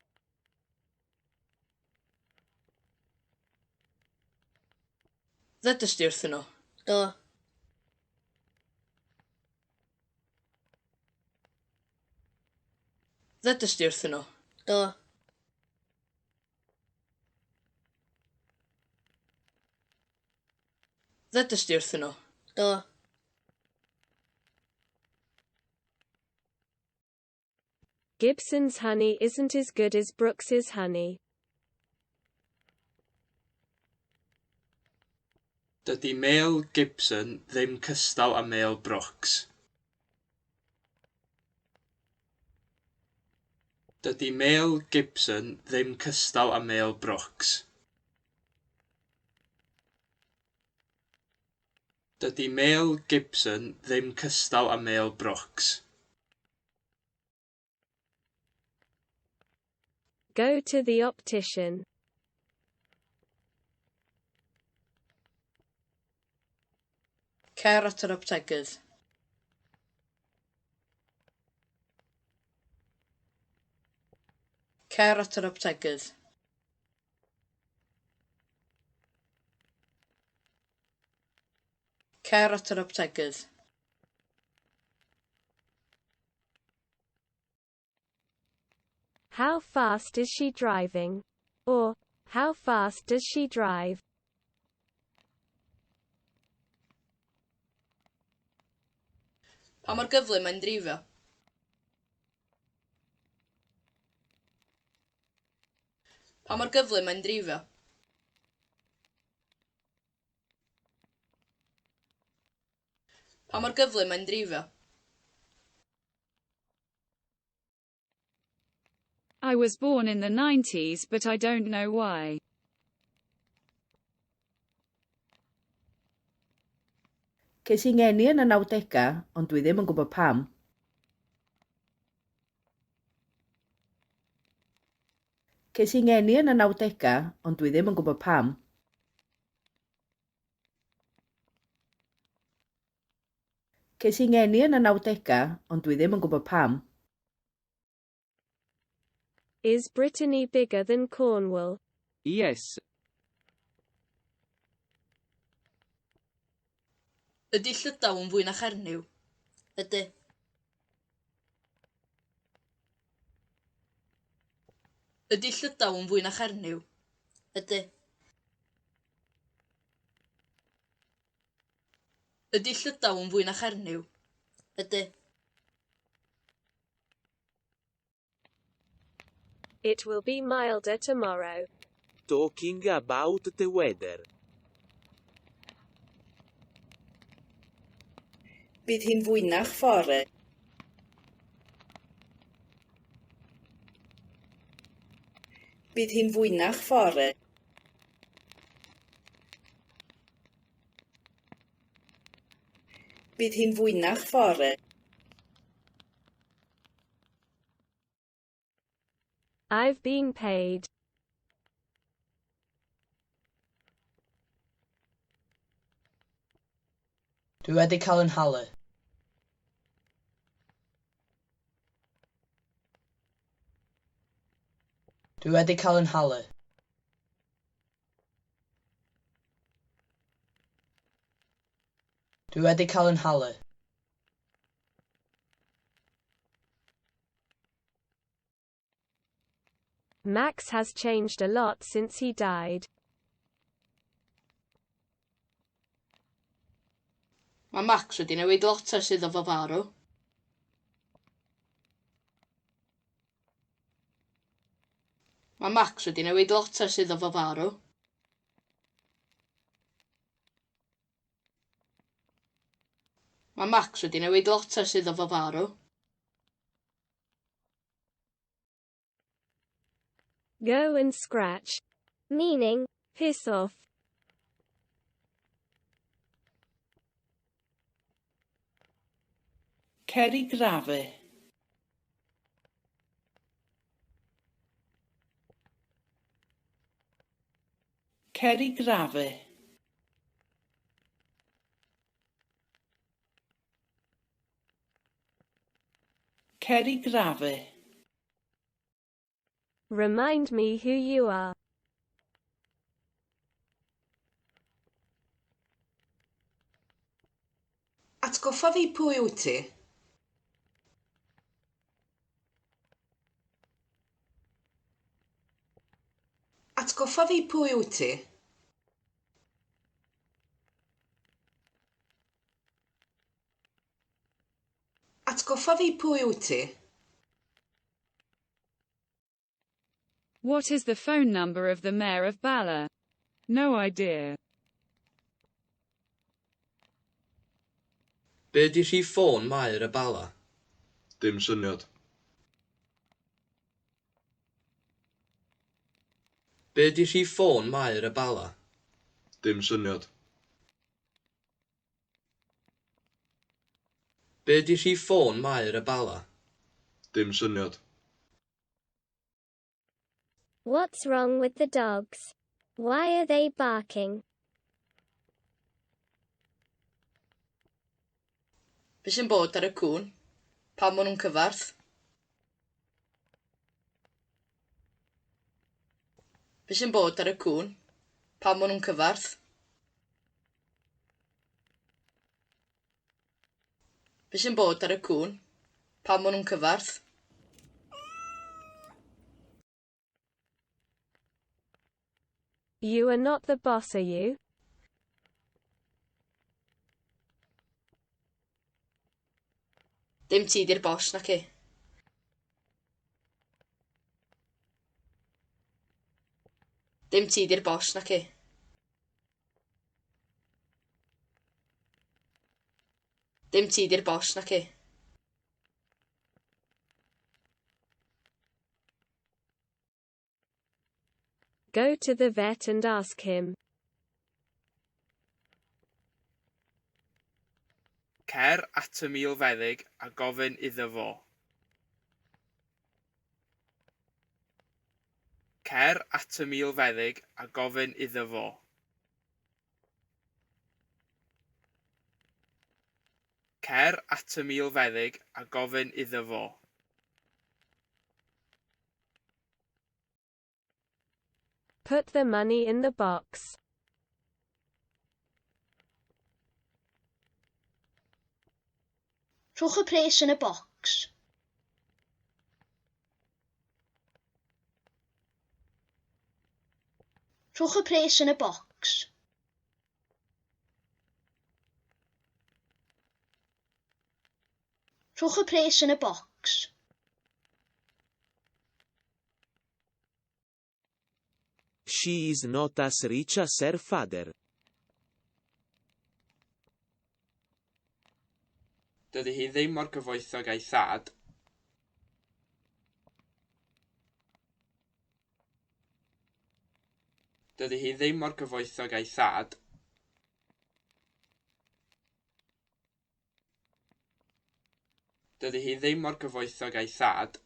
Ddudest di wrthyn nhw? Do. Ddudest di wrthyn nhw? Do. Ddudest di wrthyn nhw? Do. Gibson's honey isn't as good as Brooks's honey. Dydy mêl Gibson ddim cystal â mêl Brooks. Dydy mêl Gibson ddim cystal â mêl Brooks. Dydy mêl Gibson ddim cystal â mêl Brooks. Go to the optician. Cer at yr optegydd. Cer at yr optegydd. Cer at yr optegydd. How fast is she driving? Or, how fast does she drive? Pa mor gyflym mae'n dreifio? Pa mor gyflym mae'n dreifio? Pa mor gyflym mae'n dreifio? I was born in the 90s but I don't know why. Ces i ngeni yn y nawdegau, ond dwi ddim yn gwybod pam. Ces i ngeni yn y nawdegau, ond dwi ddim yn gwybod pam. Ces i ngeni yn y nawdegau, ond dwi ddim yn gwybod pam. Is Brittany bigger than Cornwall? Yes. Ydy Llydaw yn fwy na Chernyw? Ydy. Ydy Llydaw yn fwy na Chernyw? Ydy. Ydy Llydaw yn fwy na Chernyw? Ydy. It will be milder tomorrow. Talking about the weather. Bydd hi'n fwynach fory. Bydd hi'n fwynach fory. Bydd hi'n fwynach fory. I've been paid. Dwi wedi cael 'y nhalu. Dwi wedi cael 'y nhalu. Dwi wedi cael 'y nhalu. Max has changed a lot since he died. Mae Max wedi newid lot ers iddo fo farw. Mae Max wedi newid lot ers iddo fo farw. Mae Max wedi newid lot ers iddo fo farw. Go and scratch. Meaning, piss off. Cer i grafu. Cer i grafu. Cer i grafu. Remind me who you are. Atgoffa fi pwy wyt ti. Atgoffa fi pwy wyt ti. Atgoffa fi pwy wyt ti. What is the phone number of the mayor of Bala? No idea. Be 'di rhif ffôn Maer y Bala? Dim syniad. Be 'di rhif ffôn Maer y Bala? Dim syniad. Be 'di rhif ffôn Maer y Bala? Dim syniad. What's wrong with the dogs? Why are they barking? Be sy'n bod ar y cŵn? Pam maen nhw'n cyfarth? Be sy'n bod ar y cŵn? Pam maen nhw'n cyfarth? Be sy'n bod ar y cŵn? Pam maen nhw'n cyfarth? You are not the boss, are you? Dim ti 'di'r bos, naci? Dim ti 'di'r bos, naci? Dim ti 'di'r bos, naci? Go to the vet and ask him. Cer at y milfeddyg a gofyn iddo fo. Cer at y milfeddyg a gofyn iddo fo. Cer at y milfeddyg a gofyn iddo fo. Put the money in the box. Rhowch y pres yn y bocs. Rhowch y pres yn y bocs. Rhowch y pres yn y bocs. She is not as rich as her father. Dydy hi ddim mor gyfoethog â'i thad. Dydy hi ddim mor gyfoethog â'i thad. Dydy hi ddim mor gyfoethog â'i thad.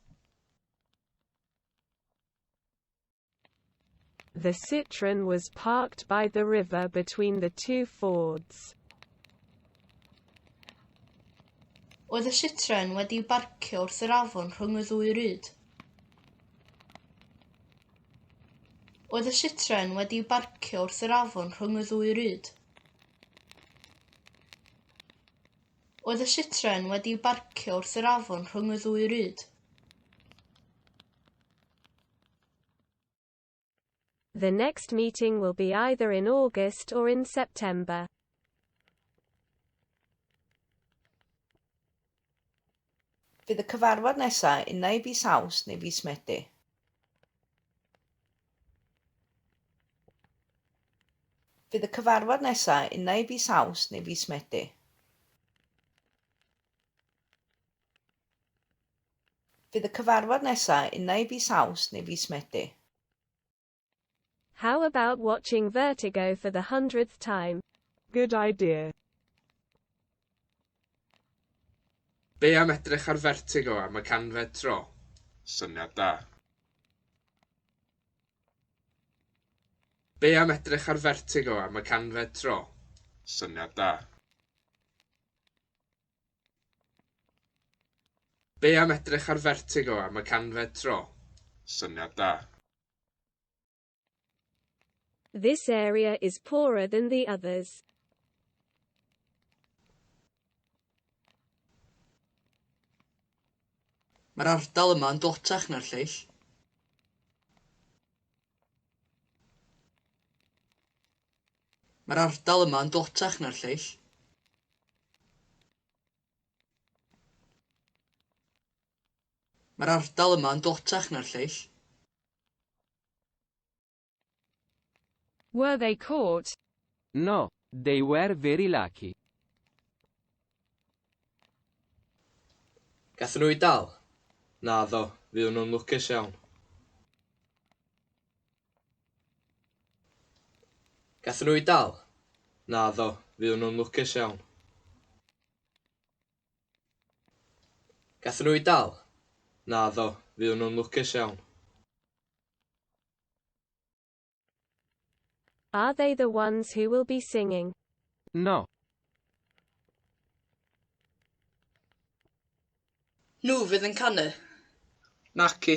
The Citroën was parked by the river between the two fords. Oedd y Citroen wedi'i barcio wrth yr afon rhwng y ddwy ryd? Oedd y Citroen wedi'i barcio wrth yr afon rhwng y ddwy ryd? Oedd y Citroen wedi'i barcio wrth yr afon rhwng y ddwy ryd? The next meeting will be either in August or in September. Bydd y cyfarfod nesaf unai fis Awst neu fis Medi. Bydd y cyfarfod nesaf unai fis Awst neu fis Medi. Bydd y cyfarfod nesaf unai fis Awst neu fis Medi. How about watching Vertigo for the 100th time? Good idea. Be am edrych ar Vertigo am y 100fed tro? Syniad da. Be am edrych ar Vertigo am y 100fed tro? Syniad da. Be am edrych ar Vertigo am y 100fed tro? Syniad da. This area is poorer than the others. Mae'r ardal yma yn dlotach na'r lleill. Mae'r ardal yma yn dlotach na'r lleill. Mae'r ardal yma yn dlotach na'r lleill. Were they caught? No, they were very lucky. Gathon nhw eu dal? Naddo, fuon nhw'n lwcus iawn. Gathon nhw eu dal? Naddo, fuon nhw'n lwcus iawn. Gathon nhw eu dal? Naddo, fuon nhw'n lwcus iawn. Are they the ones who will be singing? No. Nhw fydd yn canu. Naci.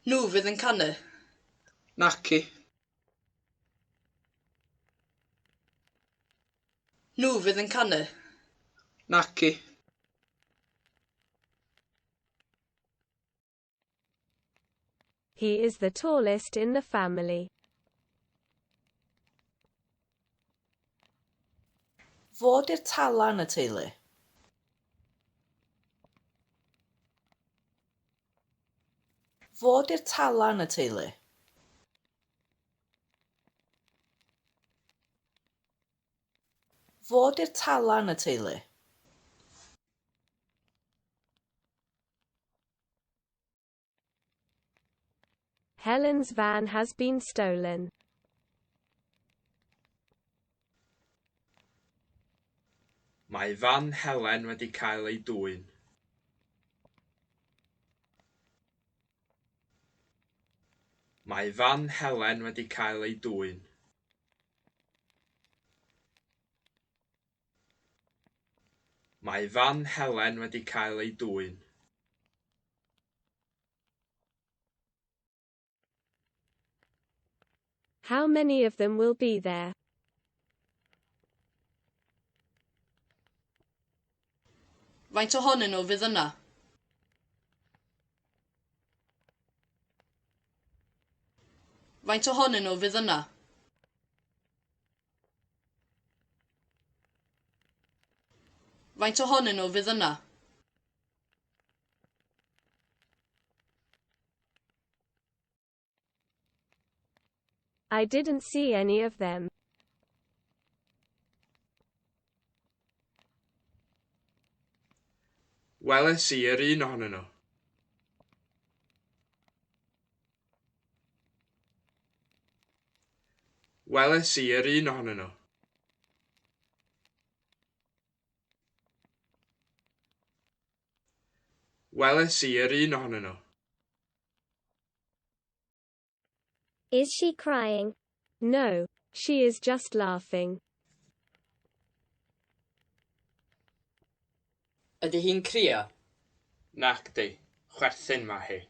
Nhw fydd yn canu. Naci. Nhw fydd yn canu. Naci. He is the tallest in the family. Fo 'di'r tala yn y teulu. Fo 'di'r tala yn y teulu. Fo 'di'r tala yn y teulu. Helen's van has been stolen. Mae fan Helen wedi cael ei dwyn. Mae fan Helen wedi cael ei dwyn. Mae fan Helen wedi cael ei dwyn. How many of them will be there? Faint ohonyn nhw fydd yna? Faint ohonyn nhw fydd yna? Faint ohonyn nhw fydd yna? I didn't see any of them. Weles i yr un ohonyn nhw. Weles i yr un ohonyn nhw. Weles i yr un ohonyn nhw. Is she crying? No, she is just laughing. Ydy hi'n crio? Nacdi, chwerthin mae hi.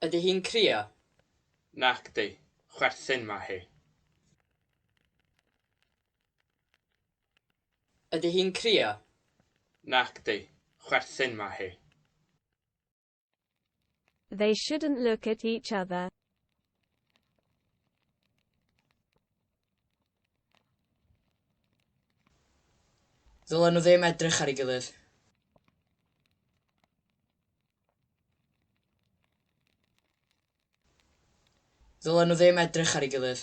Ydy hi'n crio? Nacdi, chwerthin mae hi. Ydy hi'n crio? Nacdi, chwerthin mae hi. They shouldn't look at each other. Ddylen nhw ddim edrych ar ei gilydd. Ddylen nhw ddim edrych ar ei gilydd.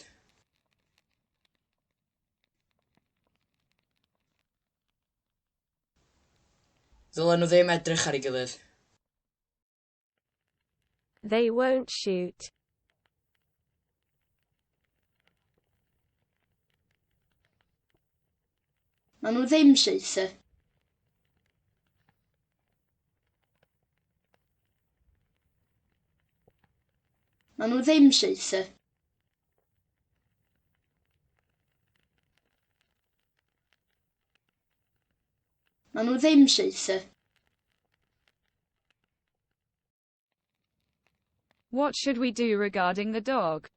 Ddylen nhw ddim edrych ar ei gilydd. They won't shoot. Nawn nhw ddim saethu. Nawn nhw ddim saethu. Maen nhw ddim saethu. What should we do regarding the dog?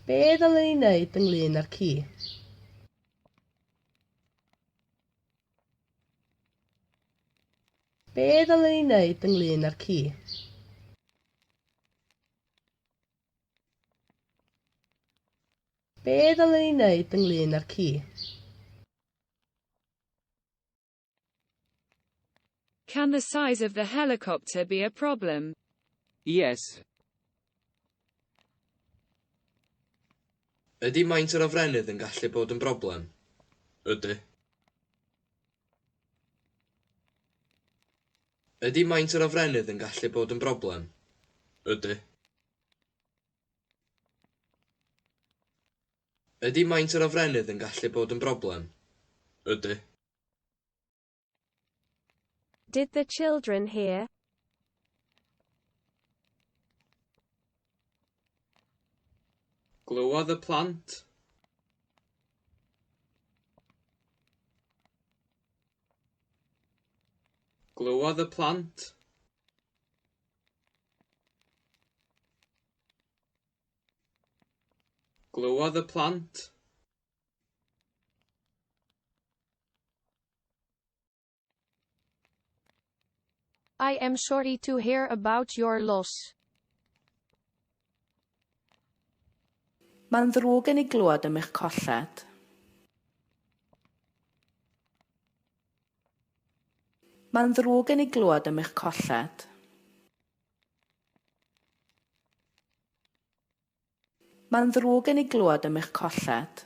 Be ddylen ni wneud ynglŷn â'r ci? Be ddylen ni wneud ynglŷn â'r ci? Be ddylen ni wneud ynglŷn â'r ci? Can the size of the helicopter be a problem? Yes. Ydy maint yr hofrennydd yn gallu bod yn broblem? Ydy. Ydy maint yr hofrennydd yn gallu bod yn broblem? Ydy. Ydy maint yr hofrennydd yn gallu bod yn broblem? Ydy. Did the children hear? Glywodd y plant? Glywodd y plant? Glywodd y plant? I am sorry to hear about your loss. Mae'n ddrwg gen i glywed am eich colled. Mae'n ddrwg gen i glywed am eich colled. Mae'n ddrwg gen i glywed am eich colled.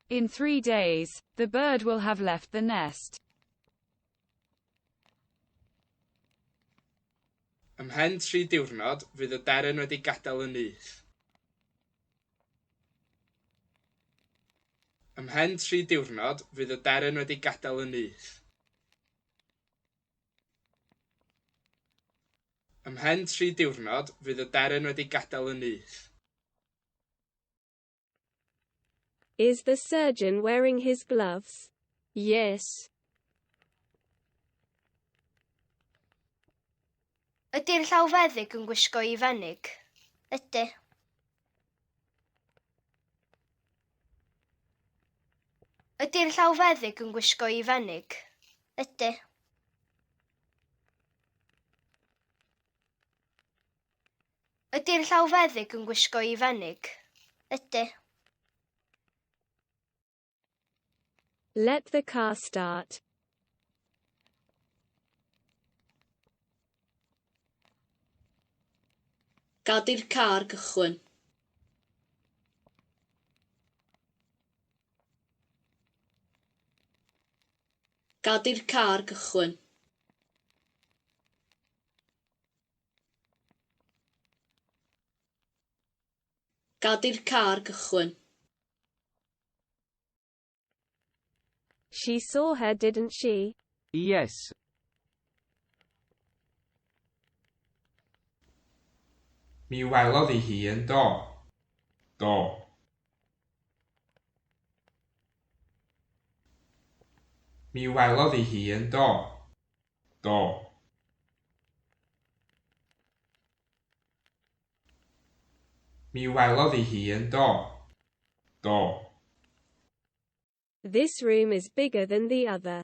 In 3 days, the bird will have left the nest. Ymhen 3 diwrnod, fydd y deryn wedi gadael y nyth. Ymhen 3 diwrnod, fydd y deryn wedi gadael y nyth. Ymhen 3 diwrnod, fydd y deryn wedi gadael y nyth. Is the surgeon wearing his gloves? Yes. Ydy'r llawfeddyg yn gwisgo ei fenig? Ydy. Ydy'r llawfeddyg yn gwisgo ei fenig? Ydy. Ydy'r llawfeddyg yn gwisgo ei fenig? Ydy. Let the car start. Gad i'r car gychwyn. Gad i'r car gychwyn. Gad i'r car gychwyn. She saw her, didn't she? Yes. Mi welodd hi hi, yn do? Do. Mi welodd hi hi, yn do? Do. Mi welodd hi hi, yn do? Do. This room is bigger than the other.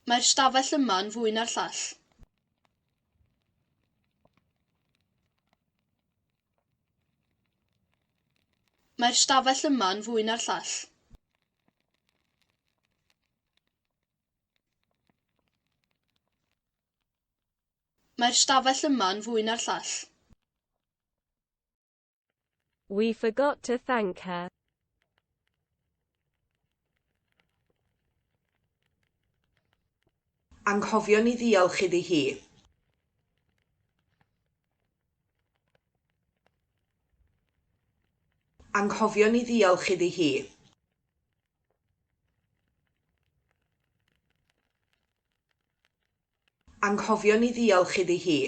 Mae'r stafell yma'n fwy na'r llall. Mae'r stafell yma'n fwy na'r llall. Mae'r stafell yma'n fwy na'r llall. We forgot to thank her. Anghofion ni ddiolch iddi hi. Anghofion ni ddiolch iddi hi. Anghofion ni ddiolch iddi hi.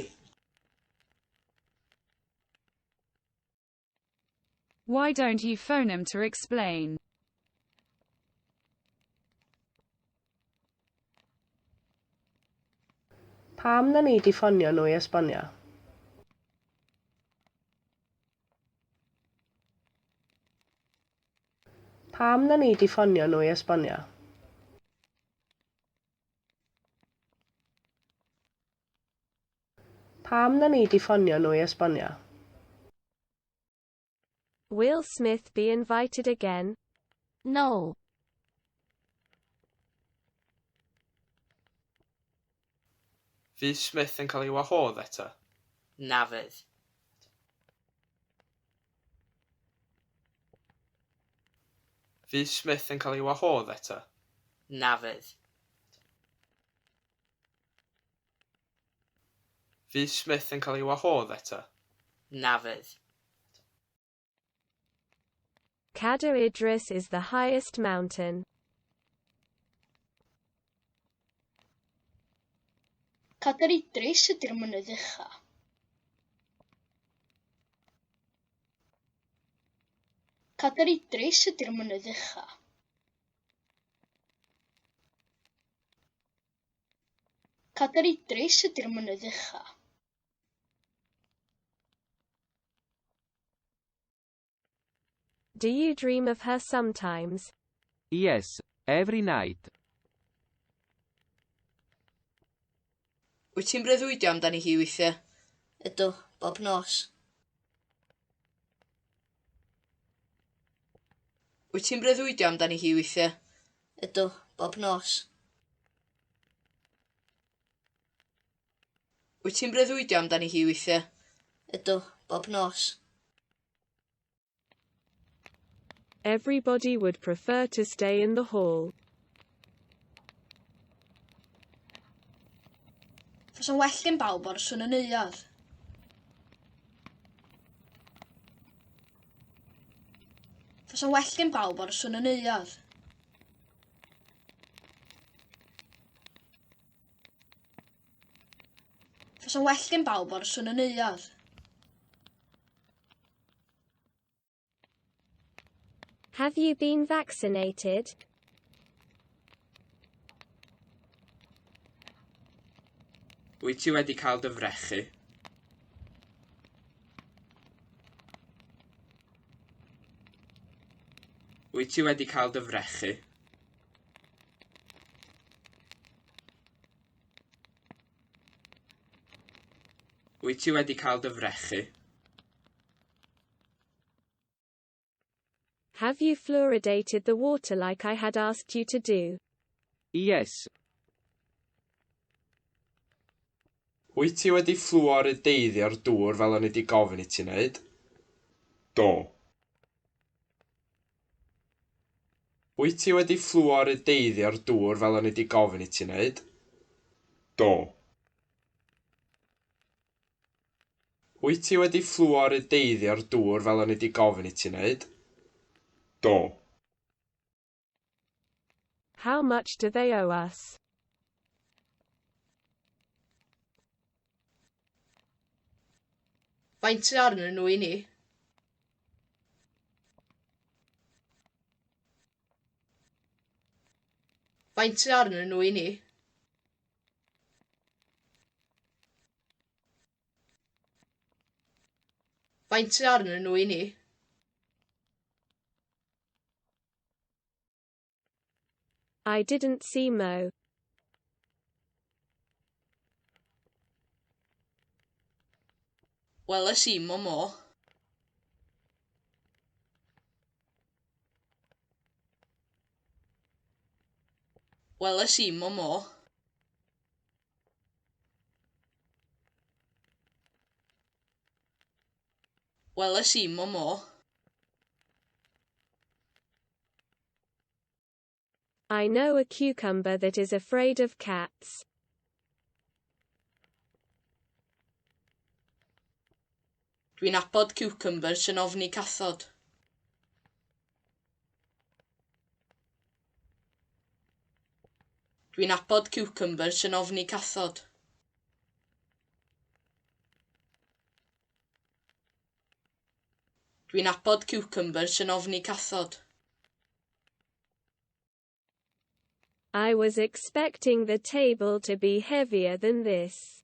Why don't you phone 'em to explain? Pam na nei di ffonio nhw i esbonio? Pam na nei di ffonio nhw i esbonio? Pam na nei di ffonio nhw i esbonio? Will Smith be invited again? No. Fydd Smith yn cael ei wahodd eto? Na fydd. Fydd Smith yn cael ei wahodd eto? Na fydd. Fydd Smith yn cael ei wahodd eto? Na fydd. Cadair Idris is the highest mountain. Cadair Idris ydy'r mynydd ucha. Cadair Idris ydy'r mynydd ucha. Cadair Idris ydy'r mynydd ucha. Do you dream of her sometimes? Yes, every night. Wyt ti'n breuddwydio amdani hi weithiau? Ydw, bob nos. Wyt ti'n breuddwydio amdani hi weithiau? Ydw, bob nos. Wyt ti'n breuddwydio amdani hi weithiau? Ydw, bob nos. Everybody would prefer to stay in the hall. Fasa'n well gen bawb aros yn y neuadd. Fasa'n well gen bawb aros yn y neuadd. Fasa'n well gen bawb aros yn y neuadd. Have you been vaccinated? Wyt ti wedi cael dy frechu? Wyt ti wedi cael dy frechu? Wyt ti wedi cael dy frechu? Have you fluoridated the water like I had asked you to do? Yes. Wyt ti wedi fflworideiddio'r dŵr fel o'n i 'di gofyn i ti wneud? Do. Wyt ti wedi fflworideiddio'r dŵr fel o'n i 'di gofyn i ti wneud? Do. Wyt ti wedi fflworideiddio'r dŵr fel o'n i 'di gofyn i ti wneud? Do. How much do they owe us? Faint sydd arnyn nhw i ni? Faint sydd arnyn nhw i ni? Faint sydd arnyn nhw i ni? I didn't see Mo. Weles i mo Mo. Weles i mo Mo. Weles i mo Mo. I know a cucumber that is afraid of cats. Dwi'n nabod ciwcymbyr sy'n ofni cathod. Dwi'n nabod ciwcymbyr sy'n ofni cathod. Dwi'n nabod ciwcymbyr sy'n ofni cathod. I was expecting the table to be heavier than this.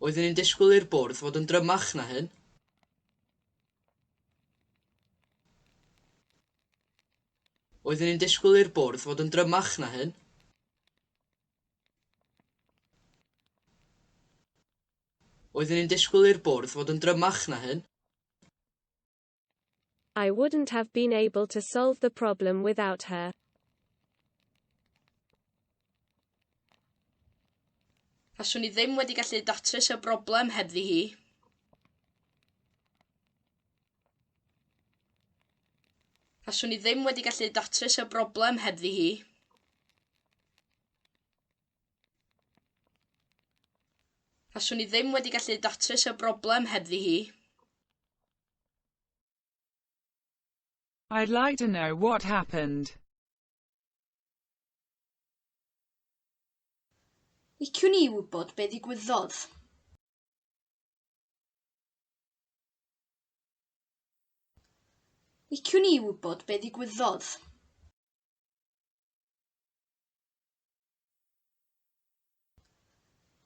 Oeddwn i'n disgwyl i'r bwrdd fod yn drymach na hyn. Oeddwn i'n disgwyl i'r bwrdd fod yn drymach na hyn. Oeddwn i'n disgwyl i'r bwrdd fod yn drymach na hyn. I wouldn't have been able to solve the problem without her. Faswn i ddim wedi gallu datrys y broblem hebddi hi. Faswn i ddim wedi gallu datrys y broblem hebddi hi. Faswn i ddim wedi gallu datrys y broblem hebddi hi. I'd like to know what happened. Liciwn i wybod be ddigwyddodd. Liciwn i wybod be ddigwyddodd.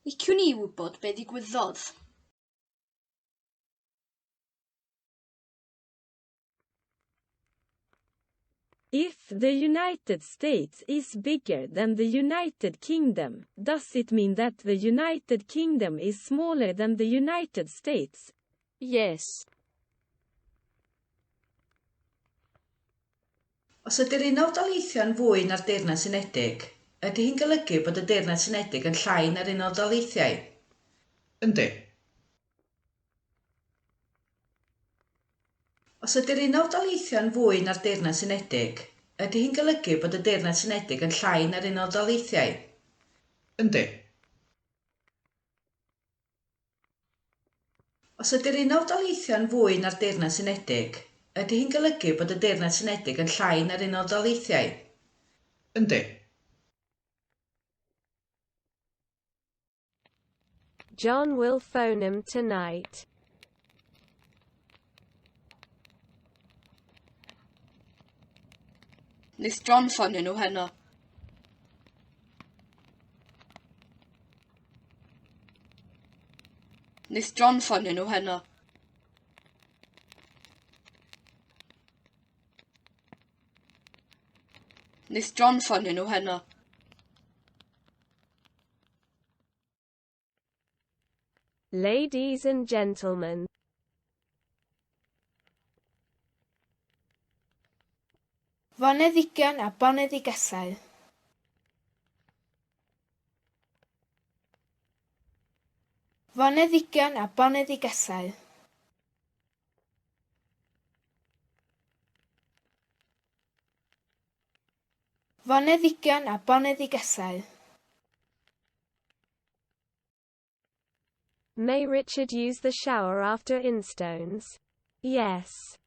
Liciwn i wybod be ddigwyddodd. If the United States is bigger than the United Kingdom, does it mean that the United Kingdom is smaller than the United States? Yes. Os ydy'r Unol Daleithiau'n fwy na'r Deyrnas Unedig, ydy hi'n golygu bod y Deyrnas Unedig yn llai na'r Unol Daleithiau? Yndi. Os ydy'r Unol Daleithiau'n fwy na'r Deyrnas Unedig, ydy hi'n golygu bod y Deyrnas Unedig yn llai na'r Unol Daleithiau? Yndi. Os ydy'r Unol Daleithiau'n fwy na'r Deyrnas Unedig, ydy hi'n golygu bod y Deyrnas Unedig yn llai na'r Unol Daleithiau? Yndi. John will phone him tonight. Wneith John ffonio nhw heno. Wneith John ffonio nhw heno. Wneith John ffonio nhw heno. Ladies and gentlemen. Foneddigion a boneddigesau. Foneddigion a boneddigesau. Foneddigion a boneddigesau. May Richard use the shower after Instones? Yes.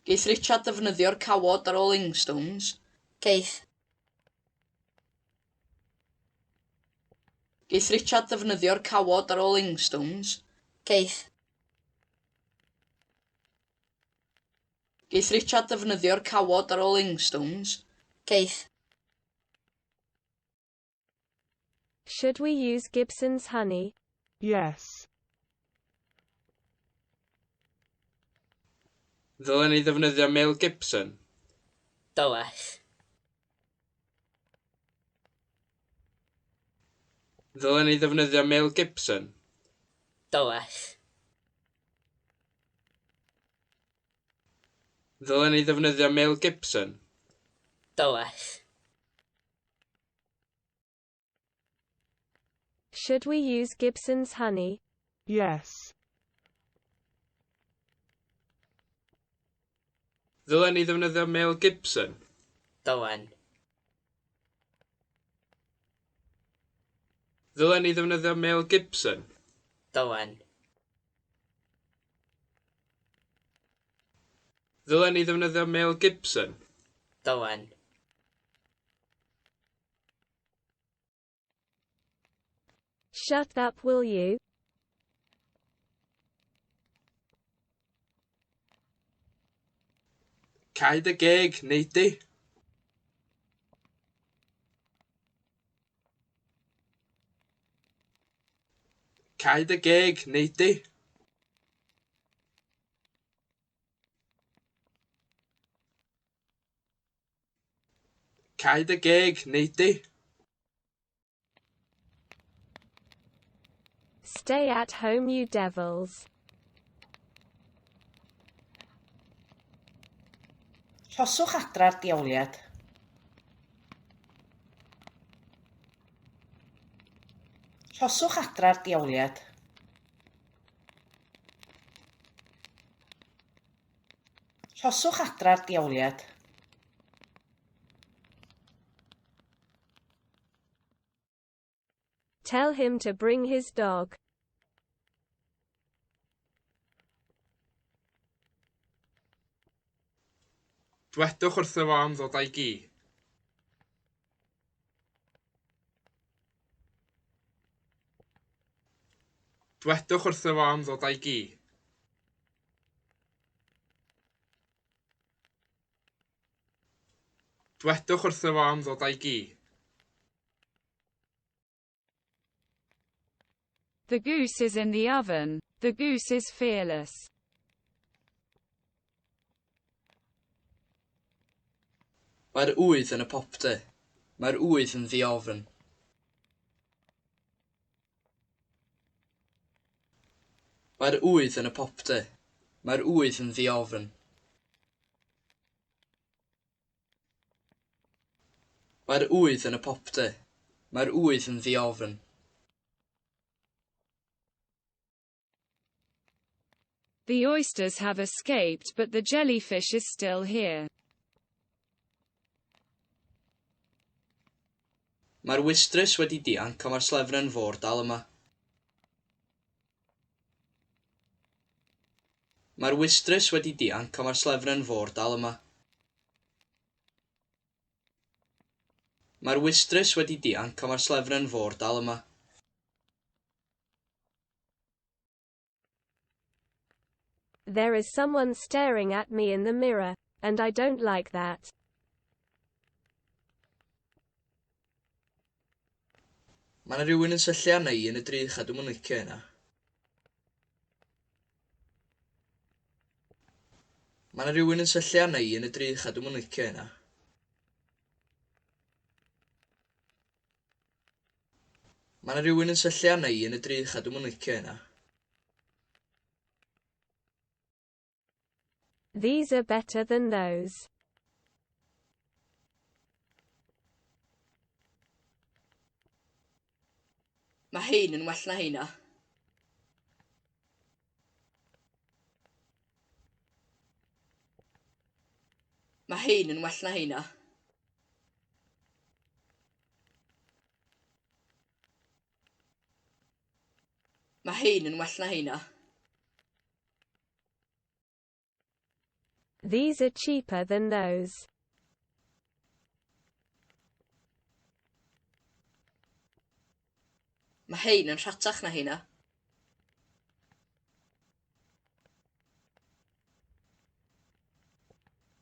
Geith Richard ddefnyddio'r cawod ar ôl Ingstones? Geith. Geith Richard ddefnyddio'r cawod ar ôl Ingstones? Geith. Geith Richard ddefnyddio'r cawod ar ôl Ingstones? Geith. Should we use Gibson's honey? Yes. Ddylen ni ddefnyddio Mel Gibson? Dylech. Ddylen ni ddefnyddio Mel Gibson? Dylech. Ddylen ni ddefnyddio Mel Gibson? Dylech. Should we use Gibson's honey? Yes. Ddylen ni ddefnyddio Mel Gibson? Dylen. Ddylen ni ddefnyddio Mel Gibson? Dylen. Ddylen ni ddefnyddio Mel Gibson? Dylen. Shut up, will you? Cau dy geg, wnei di. Cau dy geg, wnei di. Cau dy geg, wnei di. Stay at home, you devils. Rhoswch adra'r diawliad. Rhoswch adra'r diawliad. Rhoswch adra'r diawliad. Tell him to bring his dog. Dwedwch wrtho fo am ddod â'i gi. Dwedwch wrtho fo am ddod â'i gi. Dwedwch wrtho fo am ddod â'i gi. The goose is in the oven. The goose is fearless. Mae'r ŵydd yn y popty. Mae'r ŵydd yn ddi-ofn. Mae'r ŵydd yn y popty. Mae'r ŵydd yn ddi-ofn. Mae'r ŵydd yn y popty. Mae'r ŵydd yn ddi-ofn. The oysters have escaped, but the jellyfish is still here. Mae'r wystrys wedi dianc ond mae'r slefren fôr dal yma. Mae'r wystrys wedi dianc ond mae'r slefren fôr dal yma. Mae'r wystrys wedi dianc ond mae'r slefren fôr dal yma. There is someone staring at me in the mirror, and I don't like that. Mae 'na rywun yn syllu arna i yn y drych a dwi'm yn licio hynna. Mae 'na rywun yn syllu arna i yn y drych a dwi'm yn licio hynna. Mae 'na rywun yn syllu arna i yn y drych a dwi'm yn licio hynna. These are better than those. Mae hein yn well na heina. Mae hein yn well na heina. Mae hein yn well na heina. These are cheaper than those. Mae hein yn rhatach na heina.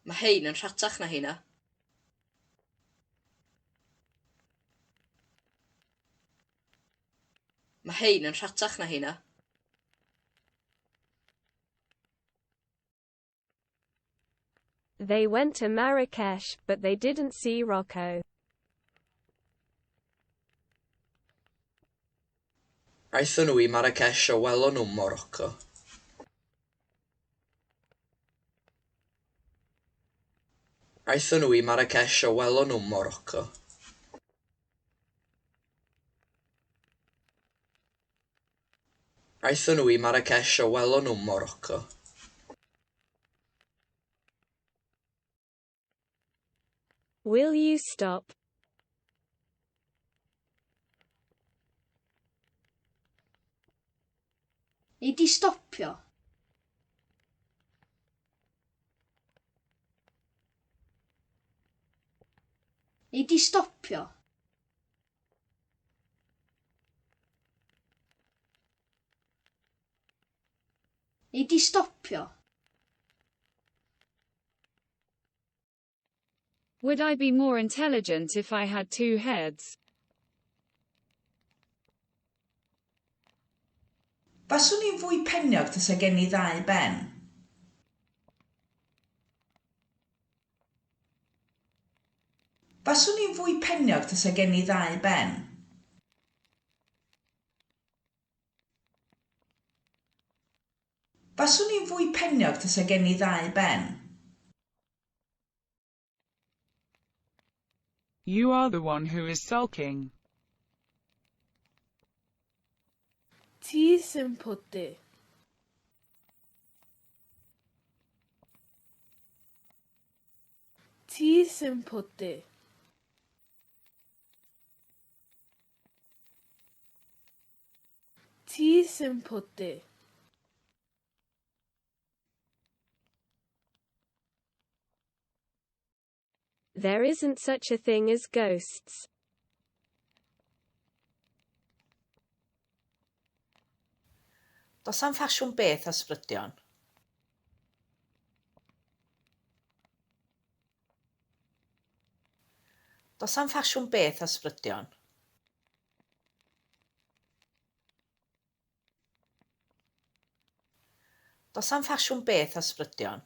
Mae hein yn rhatach na heina. Mae hein yn rhatach na heina. They went to Marrakesh, but they didn't see Rocco. Aethon nhw i Marrakesh a welon nhw'm Morocco. Aethon nhw i Marrakesh a welon nhw'm Morocco. Aethon nhw i Marrakesh a welon nhw'm Morocco. Will you stop? Nei di stopio? Nei di stopio? Nei di stopio? Would I be more intelligent if I had two heads? Faswn i'n fwy peniog tasa gen i ddau ben? Faswn i'n fwy peniog tasa gen i ddau ben? Faswn i'n fwy peniog tasa gen i ddau ben? You are the one who is sulking. Ti sy'n pwdu. Ti sy'n pwdu. Ti sy'n pwdu. There isn't such a thing as ghosts. Does 'am ffasiwn beth â ysbrydion. Does 'am ffasiwn beth â ysbrydion. Does 'am ffasiwn beth â ysbrydion.